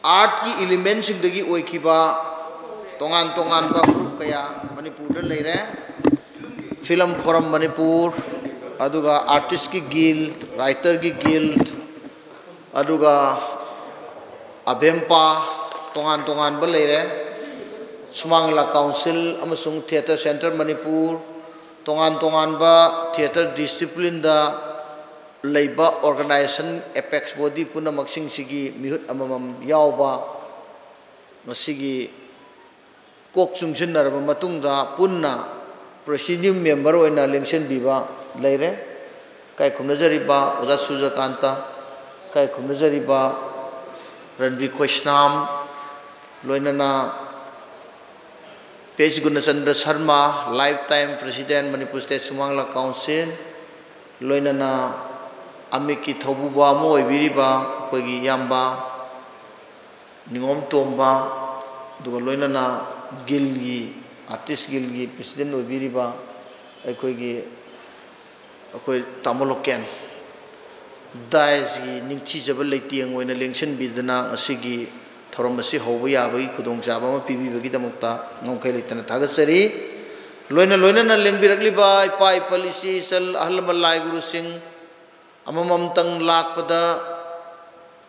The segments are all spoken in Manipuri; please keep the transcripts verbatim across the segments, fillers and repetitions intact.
ꯑꯥꯔꯠꯀꯤ ꯏꯂꯤꯃꯦꯟꯁꯤꯡꯗꯒꯤ ꯑꯣꯏꯈꯤꯕ ꯇꯣꯉꯥꯟ ꯇꯣꯉꯥꯟꯕ ꯒ꯭ꯔꯨꯞ ꯀꯌꯥ ꯃꯅꯤꯄꯨꯔꯗ ꯂꯩꯔꯦ꯫ ꯐꯤꯂꯝ ꯐꯣꯔꯝ ꯃꯅꯤꯄꯨꯔ, ꯑꯗꯨꯒ ꯑꯥꯔꯇꯤꯁꯀꯤ ꯒꯤꯜ, ꯔꯥꯏꯇꯔꯒꯤ ꯒꯤꯜ, ꯑꯗꯨꯒ ꯑꯕꯦꯝꯄꯥ, ꯇꯣꯉꯥꯟ ꯇꯣꯉꯥꯟꯕ ꯂꯩꯔꯦ꯫ ꯁꯨꯃꯥꯡ ꯂꯤꯂꯥ ꯀꯥꯎꯟꯁꯤꯜ ꯑꯃꯁꯨꯡ ꯊꯤꯌꯦꯇꯔ ꯁꯦꯟꯇꯔ ꯃꯅꯤꯄꯨꯔ, ꯇꯣꯉꯥꯟ ꯇꯣꯉꯥꯟꯕ ꯊꯤꯌꯦꯇꯔ ꯗꯤꯁꯤꯄ꯭ꯂꯤꯟꯗ ꯂꯩꯕ ꯑꯣꯔꯒꯅꯥꯏꯖꯦꯁꯟ ꯑꯦꯄꯦꯛꯁ ꯕꯣꯗꯤ ꯄꯨꯝꯅꯃꯛꯁꯤꯡꯁꯤꯒꯤ ꯃꯤꯍꯨꯠ ꯑꯃꯃꯝ ꯌꯥꯎꯕ ꯃꯁꯤꯒꯤ ꯀꯣꯛ ꯆꯨꯡꯁꯤꯟꯅꯔꯕ ꯃꯇꯨꯡꯗ ꯄꯨꯟꯅ ꯄ꯭ꯔꯦꯁꯤꯗꯤꯌꯝ ꯃꯦꯝꯕꯔ ꯑꯣꯏꯅ ꯂꯦꯡꯁꯤꯟꯕꯤꯕ ꯂꯩꯔꯦ꯫ ꯏꯀꯥꯏ ꯈꯨꯝꯅꯖꯔꯤꯕ ꯑꯣꯖꯥ ꯁꯨꯔꯖꯀꯥꯟꯇ, ꯏꯀꯥꯏ ꯈꯨꯝꯅꯖꯔꯤꯕ ꯔꯟꯕꯤ ꯈꯣꯏꯁꯅꯥꯝ, ꯂꯣꯏꯅꯅ P H Gunachandra Sharma, lifetime president Manipur state Sumang Leela council, ꯂꯣꯏꯅꯅ ꯑꯃꯤꯛꯀꯤ ꯊꯧꯕꯨꯕ ꯑꯃ ꯑꯣꯏꯕꯤꯔꯤꯕ ꯑꯩꯈꯣꯏꯒꯤ ꯏꯌꯥꯝꯕ ꯅꯤꯉꯣꯝ ꯇꯣꯝꯕ, ꯑꯗꯨꯒ ꯂꯣꯏꯅꯅ ꯒꯤꯜꯒꯤ, ꯑꯥꯔꯇꯤꯁ ꯒꯤꯜꯒꯤ ꯄ꯭ꯔꯦꯁꯤꯗꯦꯟ ꯑꯣꯏꯕꯤꯔꯤꯕ ꯑꯩꯈꯣꯏꯒꯤ, ꯑꯩꯈꯣꯏ ꯇꯥꯃꯣ ꯂꯣꯀꯦꯟ, ꯗꯥꯏꯁꯀꯤ ꯅꯤꯡꯊꯤꯖꯕ ꯂꯩꯇꯦꯡ ꯑꯣꯏꯅ ꯂꯦꯡꯁꯤꯟꯕꯤꯗꯨꯅ ꯉꯁꯤꯒꯤ ꯊꯧꯔꯝ ꯑꯁꯤ ꯍꯧꯕ ꯌꯥꯕꯒꯤ ꯈꯨꯗꯣꯡꯆꯥꯕ ꯑꯃ ꯄꯤꯕꯤꯕꯒꯤꯗꯃꯛꯇ ꯉꯝꯈꯩ ꯂꯩꯇꯅ ꯊꯥꯒꯠꯆꯔꯤ꯫ ꯂꯣꯏꯅ ꯂꯣꯏꯅꯅ ꯂꯦꯡꯕꯤꯔꯛꯂꯤꯕ ꯏꯄꯥ ꯏꯄꯜ, ꯏꯆꯦ ꯏꯆꯜ, ꯑꯍꯜ ꯂꯃꯟ, ꯂꯥꯏ ꯒꯨꯔꯨꯁꯤꯡ, ꯑꯃꯃꯝꯇꯪ ꯂꯥꯛꯄꯗ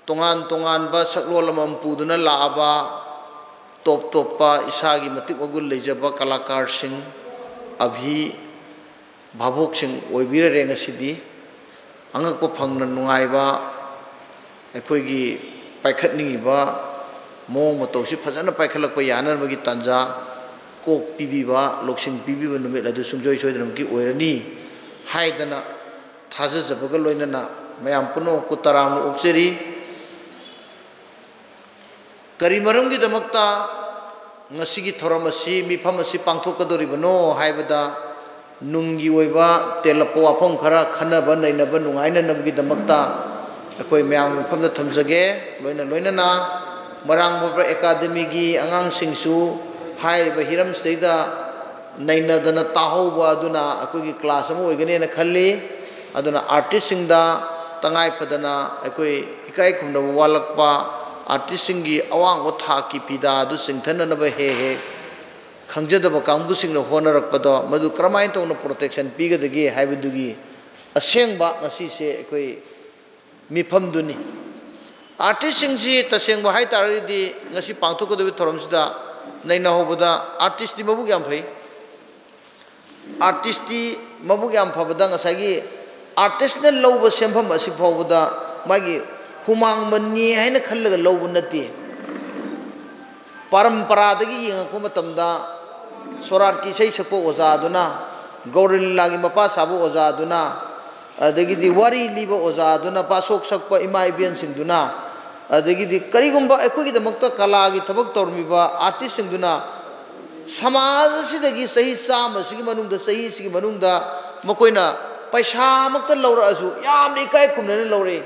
ꯇꯣꯉꯥꯟ ꯇꯣꯉꯥꯟꯕ ꯁꯛꯂꯣꯟ ꯑꯃꯃꯝ ꯄꯨꯗꯨꯅ ꯂꯥꯛꯑꯕ ꯇꯣꯞ ꯇꯣꯞꯄ ꯏꯁꯥꯒꯤ ꯃꯇꯤꯛ ꯃꯒꯨꯟ ꯂꯩꯖꯕ ꯀꯂꯥꯀꯥꯔꯁꯤꯡ, ꯑꯚꯤ ꯚꯥꯕꯣꯛꯁꯤꯡ ꯑꯣꯏꯕꯤꯔꯔꯦ ꯉꯁꯤꯗꯤ꯫ ꯑꯉꯛꯄ ꯐꯪꯅ ꯅꯨꯡꯉꯥꯏꯕ, ꯑꯩꯈꯣꯏꯒꯤ ꯄꯥꯏꯈꯠꯅꯤꯡꯉꯤꯕ ꯃꯑꯣꯡ ꯃꯇꯧꯁꯤ ꯐꯖꯅ ꯄꯥꯏꯈꯠꯂꯛꯄ ꯌꯥꯅꯅꯕꯒꯤ ꯇꯥꯟꯖꯥ ꯀꯣꯛ ꯄꯤꯕꯤꯕ, ꯂꯧꯁꯤꯡ ꯄꯤꯕꯤꯕ ꯅꯨꯃꯤꯠ ꯑꯗꯨ ꯁꯨꯡꯁꯣꯏ ꯁꯣꯏꯗꯅꯃꯛꯀꯤ ꯑꯣꯏꯔꯅꯤ ꯍꯥꯏꯗꯅ ꯊꯥꯖꯖꯕꯒ ꯂꯣꯏꯅꯅ ꯃꯌꯥꯝ ꯄꯨꯝꯅꯃꯛꯄꯨ ꯇꯔꯥꯝꯅ ꯑꯣꯛꯆꯔꯤ꯫ ꯀꯔꯤ ꯃꯔꯝꯒꯤꯗꯃꯛꯇ ꯉꯁꯤꯒꯤ ꯊꯧꯔꯝ ꯑꯁꯤ, ꯃꯤꯐꯝ ꯑꯁꯤ ꯄꯥꯡꯊꯣꯛꯀꯗꯧꯔꯤꯕꯅꯣ ꯍꯥꯏꯕꯗ, ꯅꯨꯡꯒꯤ ꯑꯣꯏꯕ ꯇꯦꯜꯂꯛꯄ ꯋꯥꯐꯝ ꯈꯔ ꯈꯟꯅꯕ ꯅꯩꯅꯕ ꯅꯨꯡꯉꯥꯏꯅꯅꯕꯒꯤꯗꯃꯛꯇ ꯑꯩꯈꯣꯏ ꯃꯌꯥꯝꯒꯤ ꯃꯐꯝꯗ ꯊꯝꯖꯒꯦ꯫ ꯂꯣꯏꯅ ꯂꯣꯏꯅꯅ ꯃꯣꯏꯔꯥꯡ ꯕꯕ꯭ꯔ ꯑꯦꯀꯥꯗꯃꯤꯒꯤ ꯑꯉꯥꯡꯁꯤꯡꯁꯨ ꯍꯥꯏꯔꯤꯕ ꯍꯤꯔꯝꯁꯤꯗꯩꯗ ꯅꯩꯅꯗꯅ ꯇꯥꯍꯧꯕ ꯑꯗꯨꯅ ꯑꯩꯈꯣꯏꯒꯤ ꯀ꯭ꯂꯥꯁ ꯑꯃ ꯑꯣꯏꯒꯅꯦꯅ ꯈꯜꯂꯤ꯫ ꯑꯗꯨꯅ ꯑꯥꯔꯇꯤꯁꯁꯤꯡꯗ ꯇꯉꯥꯏ ꯐꯗꯅ ꯑꯩꯈꯣꯏ ꯏꯀꯥꯏ ꯈꯨꯝꯅꯕ ꯋꯥꯠꯂꯛꯄ, ꯑꯥꯔꯇꯤꯁꯁꯤꯡꯒꯤ ꯑꯋꯥꯡꯕ ꯊꯥꯛꯀꯤ ꯐꯤꯗꯥ ꯑꯗꯨ ꯆꯤꯡꯊꯅꯅꯕ ꯍꯦꯛ ꯍꯦꯛ ꯈꯪꯖꯗꯕ ꯀꯥꯡꯕꯨꯁꯤꯡꯅ ꯍꯣꯠꯅꯔꯛꯄꯗꯣ, ꯃꯗꯨ ꯀꯔꯝꯍꯥꯏꯅ ꯇꯧꯅ ꯄ꯭ꯔꯣꯇꯦꯛꯁꯟ ꯄꯤꯒꯗꯒꯦ ꯍꯥꯏꯕꯗꯨꯒꯤ ꯑꯁꯦꯡꯕ ꯉꯁꯤꯁꯦ ꯑꯩꯈꯣꯏ ꯃꯤꯐꯝꯗꯨꯅꯤ꯫ ꯑꯥꯔꯇꯤꯁꯁꯤꯡꯁꯤ ꯇꯁꯦꯡꯕ ꯍꯥꯏ ꯇꯥꯔꯒꯗꯤ ꯉꯁꯤ ꯄꯥꯡꯊꯣꯛꯀꯗꯧꯔꯤꯕ ꯊꯧꯔꯝꯁꯤꯗ ꯅꯩꯅꯍꯧꯕꯗ ꯑꯥꯔꯇꯤꯁꯇꯤ ꯃꯕꯨꯛ ꯌꯥꯝ ꯐꯩ꯫ ꯑꯥꯔꯇꯤꯁꯇꯤ ꯃꯕꯨꯛ ꯌꯥꯝ ꯐꯕꯗ ꯉꯁꯥꯏꯒꯤ ꯑꯥꯔꯇꯤꯁꯅ ꯂꯧꯕ ꯁꯦꯟꯐꯝ ꯑꯁꯤ ꯐꯥꯎꯕꯗ ꯃꯥꯒꯤ ꯍꯨꯃꯥꯡ ꯃꯅꯤ ꯍꯥꯏꯅ ꯈꯜꯂꯒ ꯂꯧꯕ ꯅꯠꯇꯦ꯫ ꯄꯔꯝꯄꯔꯥꯗꯒꯤ ꯌꯦꯡꯉꯛꯄ ꯃꯇꯝꯗ ꯁꯣꯔꯥꯠꯀꯤ ꯏꯁꯩ ꯁꯛꯄ ꯑꯣꯖꯥꯗꯨꯅ, ꯒꯧꯔ ꯂꯤꯂꯥꯒꯤ ꯃꯄꯥ ꯁꯥꯕ ꯑꯣꯖꯥꯗꯨꯅ, ꯑꯗꯒꯤꯗꯤ ꯋꯥꯔꯤ ꯂꯤꯕ ꯑꯣꯖꯥꯗꯨꯅ, ꯄꯥꯁꯣꯛ ꯁꯛꯄ ꯏꯃꯥ ꯏꯕꯦꯟꯁꯤꯡꯗꯨꯅ, ꯑꯗꯒꯤꯗꯤ ꯀꯔꯤꯒꯨꯝꯕ ꯑꯩꯈꯣꯏꯒꯤꯗꯃꯛꯇ ꯀꯂꯥꯒꯤ ꯊꯕꯛ ꯇꯧꯔꯝꯃꯤꯕ ꯑꯥꯔꯇꯤꯁꯁꯤꯡꯗꯨꯅ ꯁꯃꯥꯖ ꯑꯁꯤꯗꯒꯤ ꯆꯍꯤ ꯆꯥꯝꯃꯁꯤꯒꯤ ꯃꯅꯨꯡꯗ, ꯆꯍꯤꯁꯤꯒꯤ ꯃꯅꯨꯡꯗ ꯃꯈꯣꯏꯅ ꯄꯩꯁꯥꯃꯛꯇ ꯂꯧꯔꯛꯑꯁꯨ ꯌꯥꯝꯅ ꯏꯀꯥꯏ ꯈꯨꯝꯅꯅ ꯂꯧꯔꯛꯏ꯫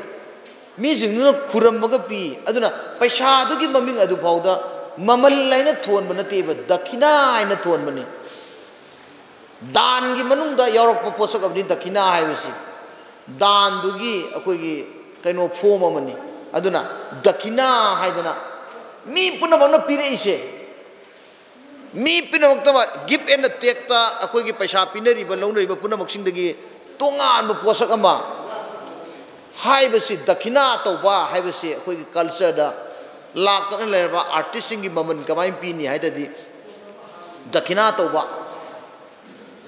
ꯃꯤꯁꯤꯡꯗꯨꯅ ꯈꯨꯔꯝꯃꯒ ꯄꯤ꯫ ꯑꯗꯨꯅ ꯄꯩꯁꯥꯗꯨꯒꯤ ꯃꯃꯤꯡ ꯑꯗꯨ ꯐꯥꯎꯗ ꯃꯃꯜ ꯍꯥꯏꯅ ꯊꯣꯟꯕ ꯅꯠꯇꯦꯕ, ꯗꯈꯤꯅꯥ ꯍꯥꯏꯅ ꯊꯣꯟꯕꯅꯤ꯫ ꯗꯥꯟꯒꯤ ꯃꯅꯨꯡꯗ ꯌꯥꯎꯔꯛꯄ ꯄꯣꯠꯁꯛ ꯑꯃꯅꯤ ꯗꯈꯤꯅꯥ ꯍꯥꯏꯕꯁꯤ꯫ ꯗꯥꯟꯗꯨꯒꯤ ꯑꯩꯈꯣꯏꯒꯤ ꯀꯩꯅꯣ ꯐꯣꯝ ꯑꯃꯅꯤ꯫ ꯑꯗꯨꯅ ꯗꯈꯤꯅꯥ ꯍꯥꯏꯗꯅ ꯃꯤ ꯄꯨꯝꯅꯃꯛꯅ ꯄꯤꯔꯛꯏꯁꯦ, ꯃꯤ ꯄꯨꯝꯅꯃꯛꯇꯃꯛ ꯒꯤꯐ ꯑꯦꯟ ꯇꯦꯛꯇ ꯑꯩꯈꯣꯏꯒꯤ ꯄꯩꯁꯥ ꯄꯤꯅꯔꯤꯕ, ꯂꯧꯅꯔꯤꯕ ꯄꯨꯝꯅꯃꯛꯁꯤꯡꯗꯒꯤ ꯇꯣꯉꯥꯟꯕ ꯄꯣꯠꯁꯛ ꯑꯃ ꯍꯥꯏꯕꯁꯤ, ꯗꯈꯤꯅꯥ ꯇꯧꯕ ꯍꯥꯏꯕꯁꯤ ꯑꯩꯈꯣꯏꯒꯤ ꯀꯜꯆꯔꯗ ꯂꯥꯛꯇꯅ ꯂꯩꯔꯕ ꯑꯥꯔꯇꯤꯁꯁꯤꯡꯒꯤ ꯃꯃꯜ ꯀꯃꯥꯏꯅ ꯄꯤꯅꯤ ꯍꯥꯏꯗꯗꯤ, ꯗꯈꯤꯅꯥ ꯇꯧꯕ꯫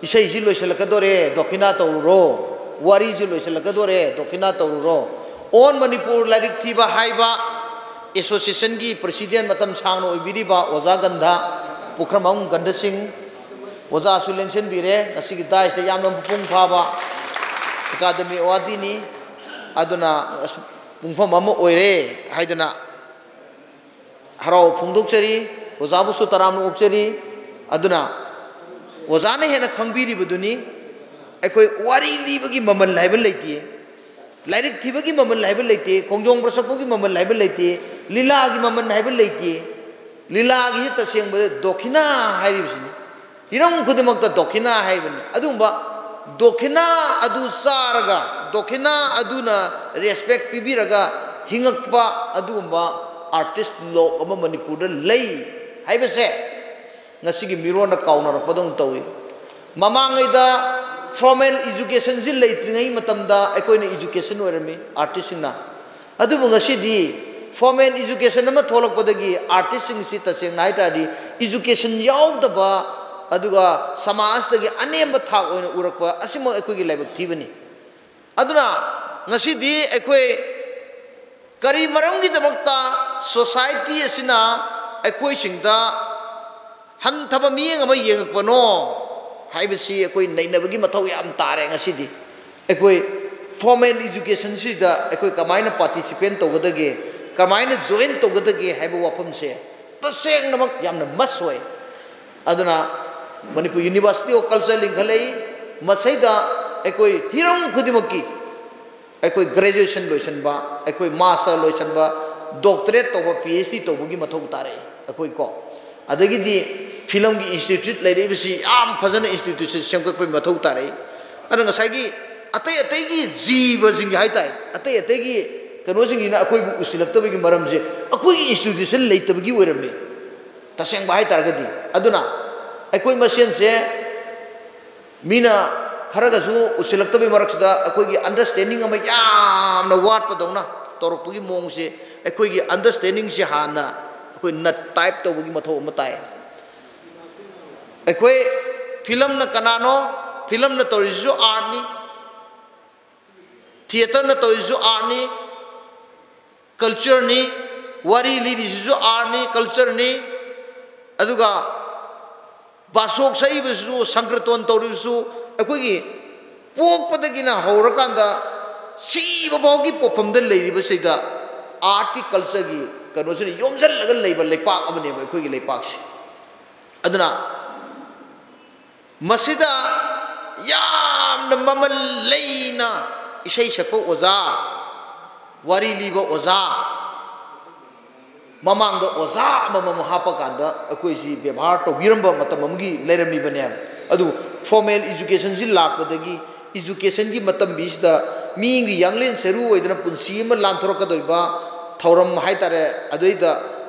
ꯏꯁꯩꯁꯤ ꯂꯣꯏꯁꯤꯜꯂꯛꯀꯗꯣꯔꯦ, ꯗꯈꯤꯅꯥ ꯇꯧꯔꯨꯔꯣ꯫ ꯋꯥꯔꯤꯁꯤ ꯂꯣꯏꯁꯤꯜꯂꯛꯀꯗꯣꯔꯦ, ꯗꯈꯤꯅꯥ ꯇꯧꯔꯨꯔꯣ꯫ ꯑꯣꯜ ꯃꯅꯤꯄꯨꯔ ꯂꯥꯏꯔꯤꯛ ꯊꯤꯕ ꯍꯥꯏꯕ ꯑꯦꯁꯣꯁꯤꯌꯦꯁꯟꯒꯤ ꯄ꯭ꯔꯁꯤꯗꯦꯟ ꯃꯇꯝ ꯁꯥꯡꯅ ꯑꯣꯏꯕꯤꯔꯤꯕ ꯑꯣꯖꯥ ꯒꯟꯙ, ꯄꯨꯈ꯭ꯔꯝꯕꯝ ꯒꯟꯙ ꯁꯤꯡ, ꯑꯣꯖꯥꯁꯨ ꯂꯦꯡꯁꯤꯟꯕꯤꯔꯦ꯫ ꯉꯁꯤꯒꯤ ꯗꯥꯏꯁꯇ ꯌꯥꯝꯅ ꯃꯄꯨꯡ ꯐꯥꯕ ꯑꯦꯀꯥꯗꯃꯤ ꯑꯦꯋꯥꯔꯗꯤꯅꯤ꯫ ꯑꯗꯨꯅ ꯑꯁ, ꯄꯨꯡꯐꯝ ꯑꯃ ꯑꯣꯏꯔꯦ ꯍꯥꯏꯗꯅ ꯍꯔꯥꯎꯕ ꯐꯣꯡꯗꯣꯛꯆꯔꯤ꯫ ꯑꯣꯖꯥꯕꯨꯁꯨ ꯇꯔꯥꯝꯅ ꯑꯣꯛꯆꯔꯤ꯫ ꯑꯗꯨꯅ ꯑꯣꯖꯥꯅ ꯍꯦꯟꯅ ꯈꯪꯕꯤꯔꯤꯕꯗꯨꯅꯤ꯫ ꯑꯩꯈꯣꯏ ꯋꯥꯔꯤ ꯂꯤꯕꯒꯤ ꯃꯃꯜ ꯍꯥꯏꯕ ꯂꯩꯇꯦ, ꯂꯥꯏꯔꯤꯛ ꯊꯤꯕꯒꯤ ꯃꯃꯜ ꯍꯥꯏꯕ ꯂꯩꯇꯦ, ꯈꯣꯡꯖꯣꯝ ꯄ꯭ꯔꯁꯛꯄꯒꯤ ꯃꯃꯜ ꯍꯥꯏꯕ ꯂꯩꯇꯦ, ꯂꯤꯂꯥꯒꯤ ꯃꯃꯜ ꯍꯥꯏꯕ ꯂꯩꯇꯦ꯫ ꯂꯤꯂꯥꯒꯤꯁꯤ ꯇꯁꯦꯡꯕꯗ ꯗꯣꯈꯤꯅꯥ ꯍꯥꯏꯔꯤꯕꯁꯤꯅꯤ꯫ ꯍꯤꯔꯝ ꯈꯨꯗꯤꯡꯃꯛꯇ ꯗꯣꯈꯤꯅꯥ ꯍꯥꯏꯕꯅꯤ꯫ ꯑꯗꯨꯒꯨꯝꯕ ꯗꯣꯈꯤꯅꯥ ꯑꯗꯨ ꯆꯥꯔꯒ, ꯗꯣꯈꯤꯅꯥ ꯑꯗꯨꯅ ꯔꯦꯁꯄꯦꯛ ꯄꯤꯕꯤꯔꯒ ꯍꯤꯡꯉꯛꯄ ꯑꯗꯨꯒꯨꯝꯕ ꯑꯥꯔꯇꯤꯁ ꯂꯣꯛ ꯑꯃ ꯃꯅꯤꯄꯨꯔꯗ ꯂꯩ ꯍꯥꯏꯕꯁꯦ ꯉꯁꯤꯒꯤ ꯃꯤꯔꯣꯟꯅ ꯀꯥꯎꯅꯔꯛꯄꯗꯧꯅ ꯇꯧꯏ꯫ ꯃꯃꯥꯡꯉꯩꯗ ꯐꯣꯔꯃꯦꯜ ꯏꯖꯨꯀꯦꯁꯟꯁꯤ ꯂꯩꯇ꯭ꯔꯤꯉꯩ ꯃꯇꯝꯗ ꯑꯩꯈꯣꯏꯅ ꯏꯖꯨꯀꯦꯁꯟ ꯑꯣꯏꯔꯝꯃꯤ ꯑꯥꯔꯇꯤꯁꯁꯤꯡꯅ꯫ ꯑꯗꯨꯕꯨ ꯉꯁꯤꯗꯤ ꯐꯣꯔꯃꯦꯜ ꯏꯖꯨꯀꯦꯁꯟ ꯑꯃ ꯊꯣꯛꯂꯛꯄꯗꯒꯤ ꯑꯥꯔꯇꯤꯁꯁꯤꯡꯁꯤ ꯇꯁꯦꯡꯅ ꯍꯥꯏ ꯇꯥꯔꯗꯤ ꯏꯖꯨꯀꯦꯁꯟ ꯌꯥꯎꯗꯕ, ꯑꯗꯨꯒ ꯁꯃꯥꯖꯇꯒꯤ ꯑꯅꯦꯝꯕ ꯊꯥꯛ ꯑꯣꯏꯅ ꯎꯔꯛꯄ ꯑꯁꯤꯃꯛ ꯑꯩꯈꯣꯏꯒꯤ ꯂꯥꯏꯕꯛ ꯊꯤꯕꯅꯤ꯫ ꯑꯗꯨꯅ ꯉꯁꯤꯗꯤ ꯑꯩꯈꯣꯏ ꯀꯔꯤ ꯃꯔꯝꯒꯤꯗꯃꯛꯇ ꯁꯣꯁꯥꯏꯇꯤ ꯑꯁꯤꯅ ꯑꯩꯈꯣꯏꯁꯤꯡꯗ ꯍꯟꯊꯕ ꯃꯤꯠꯌꯦꯡ ꯑꯃ ꯌꯦꯡꯉꯛꯄꯅꯣ ꯍꯥꯏꯕꯁꯤ ꯑꯩꯈꯣꯏ ꯅꯩꯅꯕꯒꯤ ꯃꯊꯧ ꯌꯥꯝ ꯇꯥꯔꯦ꯫ ꯉꯁꯤꯗꯤ ꯑꯩꯈꯣꯏ ꯐꯣꯔꯃꯦꯜ ꯏꯖꯨꯀꯦꯁꯟꯁꯤꯗ ꯑꯩꯈꯣꯏ ꯀꯃꯥꯏꯅ ꯄꯥꯔꯇꯤꯁꯤꯄꯦꯠ ꯇꯧꯒꯗꯒꯦ, ꯀꯃꯥꯏꯅ ꯖꯣꯏꯟ ꯇꯧꯒꯗꯒꯦ ꯍꯥꯏꯕ ꯋꯥꯐꯝꯁꯦ ꯇꯁꯦꯡꯅꯃꯛ ꯌꯥꯝꯅ ꯃꯁ ꯑꯣꯏ꯫ ꯑꯗꯨꯅ ꯃꯅꯤꯄꯨꯔ ꯌꯨꯅꯤꯚꯔꯁꯤꯇꯤ ꯑꯣꯐ ꯀꯜꯆꯔ ꯂꯤꯡꯈꯠꯂꯛꯏ꯫ ꯃꯁꯤꯗ ꯑꯩꯈꯣꯏ ꯍꯤꯔꯝ ꯈꯨꯗꯤꯡꯃꯛꯀꯤ ꯑꯩꯈꯣꯏ ꯒ꯭ꯔꯦꯖꯨꯑꯦꯁꯟ ꯂꯣꯏꯁꯤꯟꯕ, ꯑꯩꯈꯣꯏ ꯃꯥꯁꯇꯔ ꯂꯣꯏꯁꯤꯟꯕ, ꯗꯣꯛꯇꯔꯦꯠ ꯇꯧꯕ, ꯄꯤ ꯑꯩꯆ ꯗꯤ ꯇꯧꯕꯒꯤ ꯃꯊꯧ ꯇꯥꯔꯛꯏ ꯑꯩꯈꯣꯏ ꯀꯣ꯫ ꯑꯗꯒꯤꯗꯤ ꯐꯤꯂꯝꯒꯤ ꯏꯟꯁꯇꯤꯇ꯭ꯌꯨꯠ ꯂꯩꯔꯛꯏꯕꯁꯤ ꯌꯥꯝ ꯐꯖꯅ ꯏꯟꯁꯇꯤꯇ꯭ꯌꯨꯠꯁꯦ ꯁꯦꯝꯒꯠꯄꯒꯤ ꯃꯊꯧ ꯇꯥꯔꯛꯏ꯫ ꯑꯗꯨꯅ ꯉꯁꯥꯏꯒꯤ ꯑꯇꯩ ꯑꯇꯩꯒꯤ ꯖꯤꯕꯁꯤꯡꯒꯤ ꯍꯥꯏ ꯇꯥꯏ, ꯑꯇꯩ ꯑꯇꯩꯒꯤ ꯀꯩꯅꯣꯁꯤꯡꯁꯤꯅ ꯑꯩꯈꯣꯏꯕꯨ ꯎꯁꯤꯜꯂꯛꯇꯕꯒꯤ ꯃꯔꯝꯁꯦ ꯑꯩꯈꯣꯏꯒꯤ ꯏꯟꯁꯇꯤꯇ꯭ꯌꯨꯁꯟ ꯂꯩꯇꯕꯒꯤ ꯑꯣꯏꯔꯝꯃꯤ, ꯇꯁꯦꯡꯕ ꯍꯥꯏ ꯇꯥꯔꯒꯗꯤ꯫ ꯑꯗꯨꯅ ꯑꯩꯈꯣꯏ ꯃꯁꯦꯟꯁꯦ ꯃꯤꯅ ꯈꯔꯒꯁꯨ ꯎꯁꯤꯜꯂꯛꯇꯕꯒꯤ ꯃꯔꯛꯁꯤꯗ ꯑꯩꯈꯣꯏꯒꯤ ꯑꯟꯗꯔꯁ꯭ꯇꯦꯟꯗꯤꯡ ꯑꯃ ꯌꯥꯝꯅ ꯋꯥꯠꯄꯗꯧꯅ ꯇꯧꯔꯛꯄꯒꯤ ꯃꯑꯣꯡꯁꯦ, ꯑꯩꯈꯣꯏꯒꯤ ꯑꯟꯗꯔꯁ꯭ꯇꯦꯟꯗꯤꯡꯁꯦ ꯍꯥꯟꯅ ꯑꯩꯈꯣꯏ ꯅꯠ ꯇꯥꯏꯞ ꯇꯧꯕꯒꯤ ꯃꯊꯧ ꯑꯃ ꯇꯥꯏ꯫ ꯑꯩꯈꯣꯏ ꯐꯤꯂꯝꯅ ꯀꯅꯥꯅꯣ? ꯐꯤꯂꯝꯅ ꯇꯧꯔꯤꯁꯤꯁꯨ ꯑꯥꯔꯠꯅꯤ, ꯊꯤꯌꯦꯇꯔꯅ ꯇꯧꯔꯤꯁꯤꯁꯨ ꯑꯥꯔꯠꯅꯤ, ꯀꯜꯆꯔꯅꯤ, ꯋꯥꯔꯤ ꯂꯤꯔꯤꯁꯤꯁꯨ ꯑꯥꯔꯠꯅꯤ, ꯀꯜꯆꯔꯅꯤ꯫ ꯑꯗꯨꯒ ꯕꯥꯁꯣꯛ ꯁꯛꯏꯕꯁꯤꯁꯨ, ꯁꯪꯀ꯭ꯔꯇꯣꯟ ꯇꯧꯔꯤꯕꯁꯤꯁꯨ, ꯑꯩꯈꯣꯏꯒꯤ ꯄꯣꯛꯄꯗꯒꯤꯅ ꯍꯧꯔꯀꯥꯟꯗ ꯁꯤꯕ ꯐꯥꯎꯒꯤ ꯄꯣꯛꯐꯝꯗ ꯂꯩꯔꯤꯕꯁꯤꯗ ꯑꯥꯔꯠꯀꯤ, ꯀꯜꯆꯔꯒꯤ ꯀꯩꯅꯣꯁꯤꯅ ꯌꯣꯝꯁꯤꯜꯂꯒ ꯂꯩꯕ ꯂꯩꯄꯥꯛ ꯑꯃꯅꯦꯕ ꯑꯩꯈꯣꯏꯒꯤ ꯂꯩꯄꯥꯛꯁꯤ꯫ ꯑꯗꯨꯅ ꯃꯁꯤꯗ ꯌꯥꯝꯅ ꯃꯃꯜ ꯂꯩꯅ ꯏꯁꯩ ꯁꯛꯄ ꯑꯣꯖꯥ, ꯋꯥꯔꯤ ꯂꯤꯕ ꯑꯣꯖꯥ, ꯃꯃꯥꯡꯗ ꯑꯣꯖꯥ ꯑꯃꯃꯝ ꯍꯥꯞꯄꯀꯥꯟꯗ ꯑꯩꯈꯣꯏꯁꯤ ꯕꯦꯕꯥꯔ ꯇꯧꯕꯤꯔꯝꯕ ꯃꯇꯝ ꯑꯃꯒꯤ ꯂꯩꯔꯝꯃꯤꯕꯅꯦꯕ꯫ ꯑꯗꯨ ꯐꯣꯔꯃꯦꯜ ꯏꯖꯨꯀꯦꯁꯟꯁꯤ ꯂꯥꯛꯄꯗꯒꯤ, ꯏꯖꯨꯀꯦꯁꯟꯒꯤ ꯃꯇꯝꯕꯤꯁꯤꯗ ꯃꯤꯒꯤ ꯌꯥꯡꯂꯦꯟ ꯁꯔꯨ ꯑꯣꯏꯗꯅ ꯄꯨꯟꯁꯤ ꯑꯃ ꯂꯥꯟꯊꯣꯔꯛꯀꯗꯧꯔꯤꯕ ꯊꯧꯔꯝ ꯍꯥꯏꯇꯥꯔꯦ, ꯑꯗꯨꯏꯗ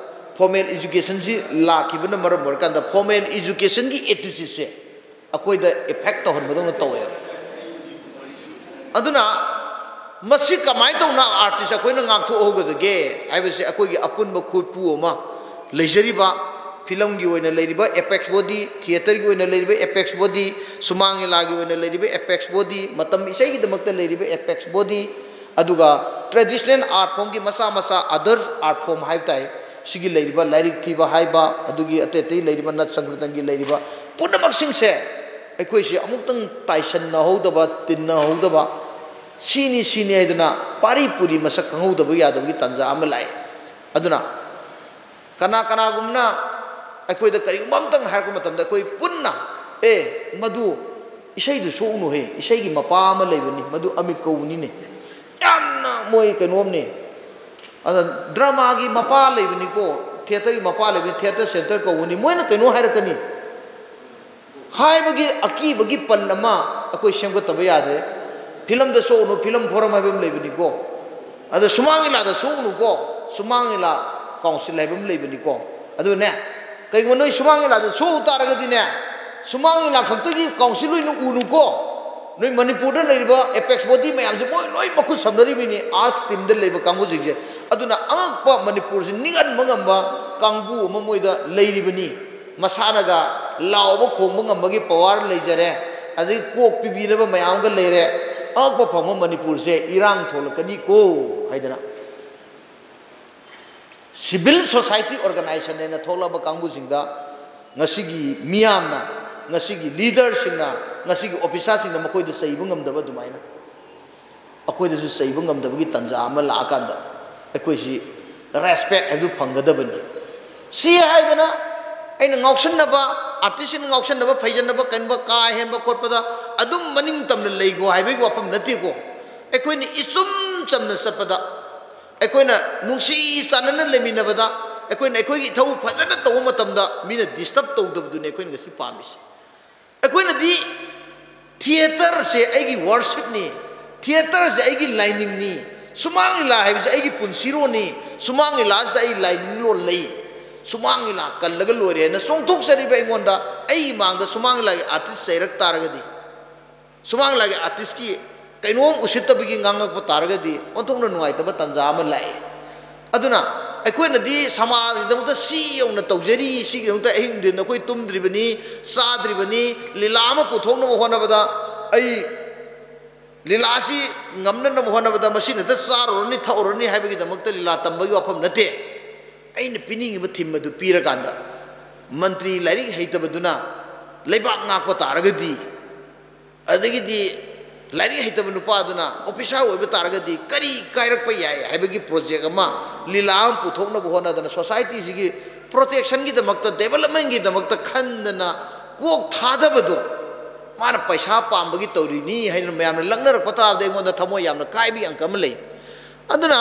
formal educationꯁꯤ ꯂꯥꯛꯈꯤꯕꯅ ꯃꯔꯝ ꯑꯣꯏꯔꯀꯥꯟꯗ formal educationꯒꯤ attitudeꯁꯦ ꯑꯩꯈꯣꯏꯗ effect ꯇꯧꯍꯟꯕꯗꯧꯅ ꯇꯧꯋꯦꯕ꯫ ꯑꯗꯨꯅ ꯃꯁꯤ ꯀꯃꯥꯏꯅ ꯇꯧꯅ artist ꯑꯩꯈꯣꯏꯅ ꯉꯥꯛꯊꯣꯛꯍꯧꯒꯗꯒꯦ ꯍꯥꯏꯕꯁꯦ ꯑꯩꯈꯣꯏꯒꯤ ꯑꯄꯨꯟꯕ ꯈꯨꯠꯄꯨ ꯑꯃ ꯂꯩꯖꯔꯤꯕ, ꯐꯤꯂꯝꯒꯤ ꯑꯣꯏꯅ ꯂꯩꯔꯤꯕ apex body, theatreꯒꯤ ꯑꯣꯏꯅ ꯂꯩꯔꯤꯕ apex body, ꯁꯨꯃꯥꯡ ꯂꯤꯂꯥꯒꯤ ꯑꯣꯏꯅ ꯂꯩꯔꯤꯕ apex body, ꯃꯇꯝ ꯏꯁꯩꯒꯤꯗꯃꯛꯇ ꯂꯩꯔꯤꯕ apex body, ꯑꯗꯨꯒ traditional art formꯒꯤ ꯃꯆꯥ ꯃꯆꯥ, other art form ꯍꯥꯏꯕ ꯇꯥꯏ, ꯁꯤꯒꯤ ꯂꯩꯔꯤꯕ ꯂꯥꯏꯔꯤꯛ ꯊꯤꯕ ꯍꯥꯏꯕ, ꯑꯗꯨꯒꯤ ꯑꯇꯩ ꯑꯇꯩ ꯂꯩꯔꯤꯕ ꯅꯠ ꯁꯪꯀ꯭ꯔꯤꯇꯟꯒꯤ ꯂꯩꯔꯤꯕ ꯄꯨꯝꯅꯃꯛꯁꯤꯡꯁꯦ ꯑꯩꯈꯣꯏꯁꯦ ꯑꯃꯨꯛꯇꯪ ꯇꯥꯏꯁꯟꯅꯍꯧꯗꯕ, ꯇꯤꯟꯅꯍꯧꯗꯕ, ꯁꯤꯅꯤ ꯁꯤꯅꯤ ꯍꯥꯏꯗꯅ ꯄꯥꯔꯤ ꯄꯨꯔꯤ ꯃꯁꯛ ꯈꯪꯍꯧꯗꯕ ꯌꯥꯗꯕꯒꯤ ꯇꯥꯟꯖꯥ ꯑꯃ ꯂꯥꯛꯑꯦ꯫ ꯑꯗꯨꯅ ꯀꯅꯥ ꯀꯅꯥꯒꯨꯝꯕꯅ ꯑꯩꯈꯣꯏꯗ ꯀꯔꯤꯒꯨꯝꯕ ꯑꯝꯇꯪ ꯍꯥꯏꯔꯛꯄ ꯃꯇꯝꯗ ꯑꯩꯈꯣꯏ ꯄꯨꯟꯅ, "ꯑꯦ, ꯃꯗꯨ ꯏꯁꯩꯗꯨ ꯁꯣꯛꯎꯅꯨꯍꯦ, ꯏꯁꯩꯒꯤ ꯃꯄꯥ ꯑꯃ ꯂꯩꯕꯅꯤ, ꯃꯗꯨ ꯑꯃꯤꯠ ꯀꯧꯕꯅꯤꯅꯦ, ꯌꯥꯝꯅ ꯃꯣꯏ ꯀꯩꯅꯣꯝꯅꯤ, ꯑꯗ dramaꯒꯤ ꯃꯄꯥ ꯂꯩꯕꯅꯤꯀꯣ, theatreꯒꯤ ꯃꯄꯥ ꯂꯩꯕꯅꯤ, theatre centre ꯀꯧꯕꯅꯤ, ꯃꯣꯏꯅ ꯀꯩꯅꯣ ꯍꯥꯏꯔꯛꯀꯅꯤ" ꯍꯥꯏꯕꯒꯤ ꯑꯀꯤꯕꯒꯤ ꯄꯟ ꯑꯃ ꯑꯩꯈꯣꯏ ꯁꯦꯝꯒꯠꯇꯕ ꯌꯥꯗ꯭ꯔꯦ꯫ ꯐꯤꯂꯝꯗ ꯁꯣꯛꯎꯅꯨ, film forum ꯍꯥꯏꯕ ꯑꯃ ꯂꯩꯕꯅꯤꯀꯣ, ꯑꯗ ꯁꯨꯃꯥꯡ ꯂꯤꯂꯥꯗ ꯁꯣꯛꯎꯅꯨꯀꯣ, ꯁꯨꯃꯥꯡ ꯂꯤꯂꯥ council ꯍꯥꯏꯕ ꯑꯃ ꯂꯩꯕꯅꯤꯀꯣ꯫ ꯑꯗꯨꯅꯦ, ꯀꯩꯒꯨꯝꯕ ꯅꯣꯏ ꯁꯨꯃꯥꯡ ꯂꯤꯂꯥꯗ ꯁꯣꯛꯎ ꯇꯥꯔꯒꯗꯤꯅꯦ, ꯁꯨꯃꯥꯡ ꯂꯤꯂꯥ ꯈꯛꯇꯒꯤ council ꯑꯣꯏꯅ ꯎꯅꯨꯀꯣ꯫ ꯅꯣꯏ ꯃꯅꯤꯄꯨꯔꯗ ꯂꯩꯔꯤꯕ apex body ꯃꯌꯥꯝꯁꯦ ꯃꯣꯏ ꯂꯣꯏ ꯃꯈꯨꯠ ꯁꯝꯅꯔꯤꯕꯅꯤ, arts teamꯗ ꯂꯩꯕ ꯀꯥꯡꯕꯨꯁꯤꯡꯁꯦ꯫ ꯑꯗꯨꯅ ꯑꯉꯛꯄ ꯃꯅꯤꯄꯨꯔꯁꯤ ꯅꯤꯡꯍꯟꯕ ꯉꯝꯕ ꯀꯥꯡꯕꯨ ꯑꯃ ꯃꯣꯏꯗ ꯂꯩꯔꯤꯕꯅꯤ꯫ ꯃꯁꯥꯅꯒ ꯂꯥꯎꯕ ꯈꯣꯡꯕ ꯉꯝꯕꯒꯤ power ꯂꯩꯖꯔꯦ, ꯑꯗꯒꯤ ꯀꯣꯛ ꯄꯤꯕꯤꯅꯕ ꯃꯌꯥꯝ ꯑꯃꯒ ꯂꯩꯔꯦ꯫ ꯑꯉꯛꯄ ꯐꯪꯕ ꯃꯅꯤꯄꯨꯔꯁꯦ ꯏꯔꯥꯡ ꯊꯣꯛꯂꯛꯀꯅꯤꯀꯣ ꯍꯥꯏꯗꯅ civil society organisation ꯍꯥꯏꯅ ꯊꯣꯛꯂꯛꯑꯕ ꯀꯥꯡꯕꯨꯁꯤꯡꯗ ꯉꯁꯤꯒꯤ ꯃꯤꯌꯥꯝꯅ, ꯉꯁꯤꯒꯤ leaderꯁꯤꯡꯅ, ꯉꯁꯤꯒꯤ officerꯁꯤꯡꯅ ꯃꯈꯣꯏꯗ ꯆꯩꯕ ꯉꯝꯗꯕ ꯑꯗꯨꯃꯥꯏꯅ ꯑꯩꯈꯣꯏꯗꯁꯨ ꯆꯩꯕ ꯉꯝꯗꯕꯒꯤ ꯇꯥꯟꯖꯥ ꯑꯃ ꯂꯥꯛꯑꯀꯥꯟꯗ ꯑꯩꯈꯣꯏꯁꯤ respect ꯍꯥꯏꯕꯗꯨ ꯐꯪꯒꯗꯕꯅꯤ꯫ ꯁꯤ ꯍꯥꯏꯗꯅ ꯑꯩꯅ ꯉꯥꯎꯁꯟꯅꯕ, artistꯁꯤꯡꯅ ꯉꯥꯎꯁꯟꯅꯕ, ꯐꯩꯖꯟꯅꯕ, ꯀꯟꯕ, ꯀꯥ ꯍꯦꯟꯕ ꯈꯣꯠꯄꯗ ꯑꯗꯨꯝ ꯃꯅꯤꯡ ꯇꯝꯅ ꯂꯩꯒꯣ ꯍꯥꯏꯕꯒꯤ ꯋꯥꯐꯝ ꯅꯠꯇꯦꯀꯣ꯫ ꯑꯩꯈꯣꯏꯅ ꯏꯆꯨꯝ ꯆꯝꯅ ꯆꯠꯄꯗ, ꯑꯩꯈꯣꯏꯅ ꯅꯨꯡꯁꯤ ꯆꯥꯟꯅꯅ ꯂꯩꯃꯤꯟꯅꯕꯗ, ꯑꯩꯈꯣꯏꯅ ꯑꯩꯈꯣꯏꯒꯤ ꯏꯊꯧ ꯐꯖꯅ ꯇꯧꯕ ꯃꯇꯝꯗ ꯃꯤꯅ disturb ꯇꯧꯗꯕꯗꯨꯅꯤ ꯑꯩꯈꯣꯏꯅ ꯉꯁꯤ ꯄꯥꯝꯃꯤꯁꯦ꯫ ꯑꯩꯈꯣꯏꯅꯗꯤ theatreꯁꯦ ꯑꯩꯒꯤ worshipꯅꯤ, theatreꯁꯦ ꯑꯩꯒꯤ ꯂꯥꯏꯅꯤꯡꯅꯤ, ꯁꯨꯃꯥꯡ ꯂꯤꯂꯥ ꯍꯥꯏꯕꯁꯦ ꯑꯩꯒꯤ ꯄꯨꯟꯁꯤꯔꯣꯟꯅꯤ, ꯁꯨꯃꯥꯡ ꯂꯤꯂꯥꯁꯤꯗ ꯑꯩ ꯂꯥꯏꯅꯤꯡꯂꯣꯟ ꯂꯩ, ꯁꯨꯃꯥꯡ ꯂꯤꯂꯥ ꯀꯜꯂꯒ ꯂꯣꯏꯔꯦꯅ ꯆꯣꯡꯊꯣꯛꯆꯔꯤꯕ ꯑꯩꯉꯣꯟꯗ, ꯑꯩꯒꯤ ꯃꯥꯡꯗ ꯁꯨꯃꯥꯡ ꯂꯤꯂꯥꯒꯤ ꯑꯥꯔꯇꯤꯁ ꯆꯩꯔꯛ ꯇꯥꯔꯒꯗꯤ, ꯁꯨꯃꯥꯡ ꯂꯤꯂꯥꯒꯤ ꯑꯥꯔꯇꯤꯁꯀꯤ ꯀꯩꯅꯣꯝ ꯎꯁꯤꯠꯇꯕꯒꯤ ꯉꯥꯡꯉꯛꯄ ꯇꯥꯔꯒꯗꯤ ꯑꯣꯟꯊꯣꯛꯅ ꯅꯨꯡꯉꯥꯏꯇꯕ ꯇꯥꯟꯖꯥ ꯑꯃ ꯂꯥꯛꯑꯦ꯫ ꯑꯗꯨꯅ ꯑꯩꯈꯣꯏꯅꯗꯤ ꯁꯃꯥꯖꯒꯤꯗꯃꯛꯇ ꯁꯤ ꯌꯧꯅ ꯇꯧꯖꯔꯤ, ꯁꯤꯒꯤꯗꯃꯛꯇ ꯑꯍꯤꯡ ꯅꯨꯡꯊꯤꯟ ꯑꯩꯈꯣꯏ ꯇꯨꯝꯗ꯭ꯔꯤꯕꯅꯤ, ꯆꯥꯗ꯭ꯔꯤꯕꯅꯤ, ꯂꯤꯂꯥ ꯑꯃ ꯄꯨꯊꯣꯛꯅꯕ ꯍꯣꯠꯅꯕꯗ ꯑꯩ ꯂꯤꯂꯥꯁꯤ ꯉꯝꯅꯅꯕ ꯍꯣꯠꯅꯕꯗ ꯃꯁꯤꯅꯇ ꯆꯥꯔꯨꯔꯅꯤ, ꯊꯛꯎꯔꯅꯤ ꯍꯥꯏꯕꯒꯤꯗꯃꯛꯇ ꯂꯤꯂꯥ ꯇꯝꯕꯒꯤ ꯋꯥꯐꯝ ꯅꯠꯇꯦ꯫ ꯑꯩꯅ ꯄꯤꯅꯤꯡꯉꯤꯕ ꯊꯤꯝ ꯑꯗꯨ ꯄꯤꯔꯀꯥꯟꯗ ꯃꯟꯇ꯭ꯔꯤ ꯂꯥꯏꯔꯤꯛ ꯍꯩꯇꯕꯗꯨꯅ ꯂꯩꯕꯥꯛ ꯉꯥꯛꯄ ꯇꯥꯔꯒꯗꯤ, ꯑꯗꯒꯤꯗꯤ ꯂꯥꯏꯔꯤꯛ ꯍꯩꯇꯕ ꯅꯨꯄꯥꯗꯨꯅ ꯑꯣꯐꯤꯁꯥꯔ ꯑꯣꯏꯕ ꯇꯥꯔꯒꯗꯤ ꯀꯔꯤ ꯀꯥꯏꯔꯛꯄ ꯌꯥꯏ ꯍꯥꯏꯕꯒꯤ ꯄ꯭ꯔꯣꯖꯦꯛ ꯑꯃ, ꯂꯤꯂꯥ ꯑꯃ ꯄꯨꯊꯣꯛꯅꯕ ꯍꯣꯠꯅꯗꯅ ꯁꯣꯁꯥꯏꯇꯤꯁꯤꯒꯤ ꯄ꯭ꯔꯣꯇꯦꯛꯁꯟꯒꯤꯗꯃꯛꯇ, ꯗꯦꯕꯂꯞꯃꯦꯟꯒꯤꯗꯃꯛꯇ ꯈꯟꯗꯅ ꯀꯣꯛ ꯊꯥꯗꯕꯗꯣ ꯃꯥꯅ ꯄꯩꯁꯥ ꯄꯥꯝꯕꯒꯤ ꯇꯧꯔꯤꯅꯤ ꯍꯥꯏꯗꯅ ꯃꯌꯥꯝꯅ ꯂꯛꯅꯔꯛꯄ ꯇꯥꯕꯗ ꯑꯩꯉꯣꯟꯗ ꯊꯃꯣꯏ ꯌꯥꯝꯅ ꯀꯥꯏꯕꯒꯤ ꯑꯪꯀ ꯑꯃ ꯂꯩ꯫ ꯑꯗꯨꯅ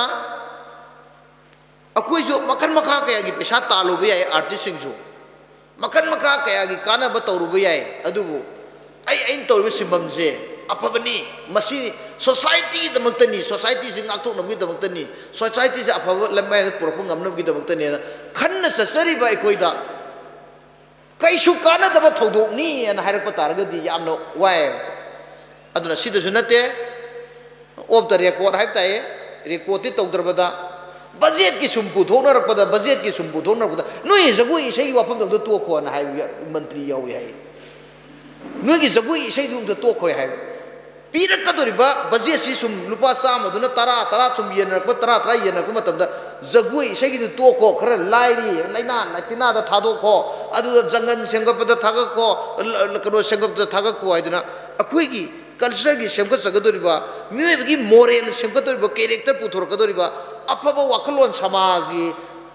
ꯑꯩꯈꯣꯏꯁꯨ ꯃꯈꯜ ꯃꯈꯥ ꯀꯌꯥꯒꯤ ꯄꯩꯁꯥ ꯇꯥꯜꯂꯨꯕ ꯌꯥꯏ, ꯑꯥꯔꯇꯤꯁꯁꯤꯡꯁꯨ ꯃꯈꯜ ꯃꯈꯥ ꯀꯌꯥꯒꯤ ꯀꯥꯟꯅꯕ ꯇꯧꯔꯨꯕ ꯌꯥꯏ꯫ ꯑꯗꯨꯕꯨ ꯑꯩ, ꯑꯩꯅ ꯇꯧꯔꯤꯕ ꯁꯤꯟꯐꯝꯁꯦ ꯑꯐꯕꯅꯤ, ꯃꯁꯤ ꯁꯣꯁꯥꯏꯇꯤꯒꯤꯗꯃꯛꯇꯅꯤ, ꯁꯣꯁꯥꯏꯇꯤꯁꯤ ꯉꯥꯛꯊꯣꯛꯅꯕꯒꯤꯗꯃꯛꯇꯅꯤ, ꯁꯣꯁꯥꯏꯇꯤꯁꯤ ꯑꯐꯕ ꯂꯝꯕꯥꯏꯗ ꯄꯨꯔꯛꯄ ꯉꯝꯅꯕꯒꯤꯗꯃꯛꯇꯅꯦꯅ ꯈꯟꯅ ꯆꯠꯆꯔꯤꯕ ꯑꯩꯈꯣꯏꯗ ꯀꯩꯁꯨ ꯀꯥꯟꯅꯗꯕ ꯊꯧꯗꯣꯛꯅꯤ ꯍꯥꯏꯅ ꯍꯥꯏꯔꯛꯄ ꯇꯥꯔꯒꯗꯤ ꯌꯥꯝꯅ ꯋꯥꯏ꯫ ꯑꯗꯨꯅ ꯁꯤꯗꯁꯨ ꯅꯠꯇꯦ, ꯑꯣꯐ ꯗ ꯔꯦꯀꯣꯔꯗ ꯍꯥꯏꯕ ꯇꯥꯏꯌꯦ, ꯔꯦꯀꯣꯔꯗꯇꯤ ꯇꯧꯗ꯭ꯔꯕꯗ ꯕꯖꯦꯠꯀꯤ ꯁꯨꯝ ꯄꯨꯊꯣꯛꯅꯔꯛꯄꯗ, ꯕꯖꯦꯠꯀꯤ ꯁꯨꯝ ꯄꯨꯊꯣꯛꯅꯔꯛꯄꯗ ꯅꯣꯏ ꯖꯒꯣꯏ ꯏꯁꯩꯒꯤ ꯋꯥꯐꯝꯗ ꯑꯝꯇ ꯇꯣꯛꯈꯣꯅ ꯍꯥꯏꯕ ꯃꯟꯇ꯭ꯔꯤ ꯌꯥꯎꯏ ꯍꯥꯏ꯫ ꯅꯣꯏꯒꯤ ꯖꯒꯣꯏ ꯏꯁꯩꯗꯨ ꯑꯝꯇ ꯇꯣꯛꯈꯣ ꯍꯥꯏꯕ꯫ ꯄꯤꯔꯛꯀꯗꯧꯔꯤꯕ ꯕꯖꯦꯠꯁꯤ ꯁꯨꯝ ꯂꯨꯄꯥ ꯆꯥꯝꯃꯗꯨꯅ ꯇꯔꯥ, ꯇꯔꯥ ꯁꯨꯝ ꯌꯦꯟꯅꯔꯛꯄ, ꯇꯔꯥ, ꯇꯔꯥ ꯌꯦꯟꯅꯔꯛꯄ ꯃꯇꯝꯗ ꯖꯒꯣꯏ ꯏꯁꯩꯒꯤꯗꯨ ꯇꯣꯛꯈꯣ, ꯈꯔ ꯂꯥꯏꯔꯤ, ꯂꯥꯏꯅꯥ ꯇꯤꯟꯅꯥꯗ ꯊꯥꯗꯣꯛꯈꯣ, ꯑꯗꯨꯗ ꯖꯪꯒꯜ ꯁꯦꯝꯒꯠꯄꯗ ꯊꯥꯒꯠꯈꯣ, ꯀꯩꯅꯣ ꯁꯦꯝꯒꯠꯄꯗ ꯊꯥꯒꯠꯈꯣ ꯍꯥꯏꯗꯅ ꯑꯩꯈꯣꯏꯒꯤ ꯀꯜꯆꯔꯒꯤ ꯁꯦꯝꯒꯠꯆꯒꯗꯧꯔꯤꯕ, ꯃꯤꯑꯣꯏꯕꯒꯤ ꯃꯣꯔꯦꯜ ꯁꯦꯝꯒꯠꯇꯧꯔꯤꯕ, ꯀꯦꯔꯦꯛꯇꯔ ꯄꯨꯊꯣꯔꯛꯀꯗꯧꯔꯤꯕ, ꯑꯐꯕ ꯋꯥꯈꯜꯂꯣꯟ ꯁꯃꯥꯖꯒꯤ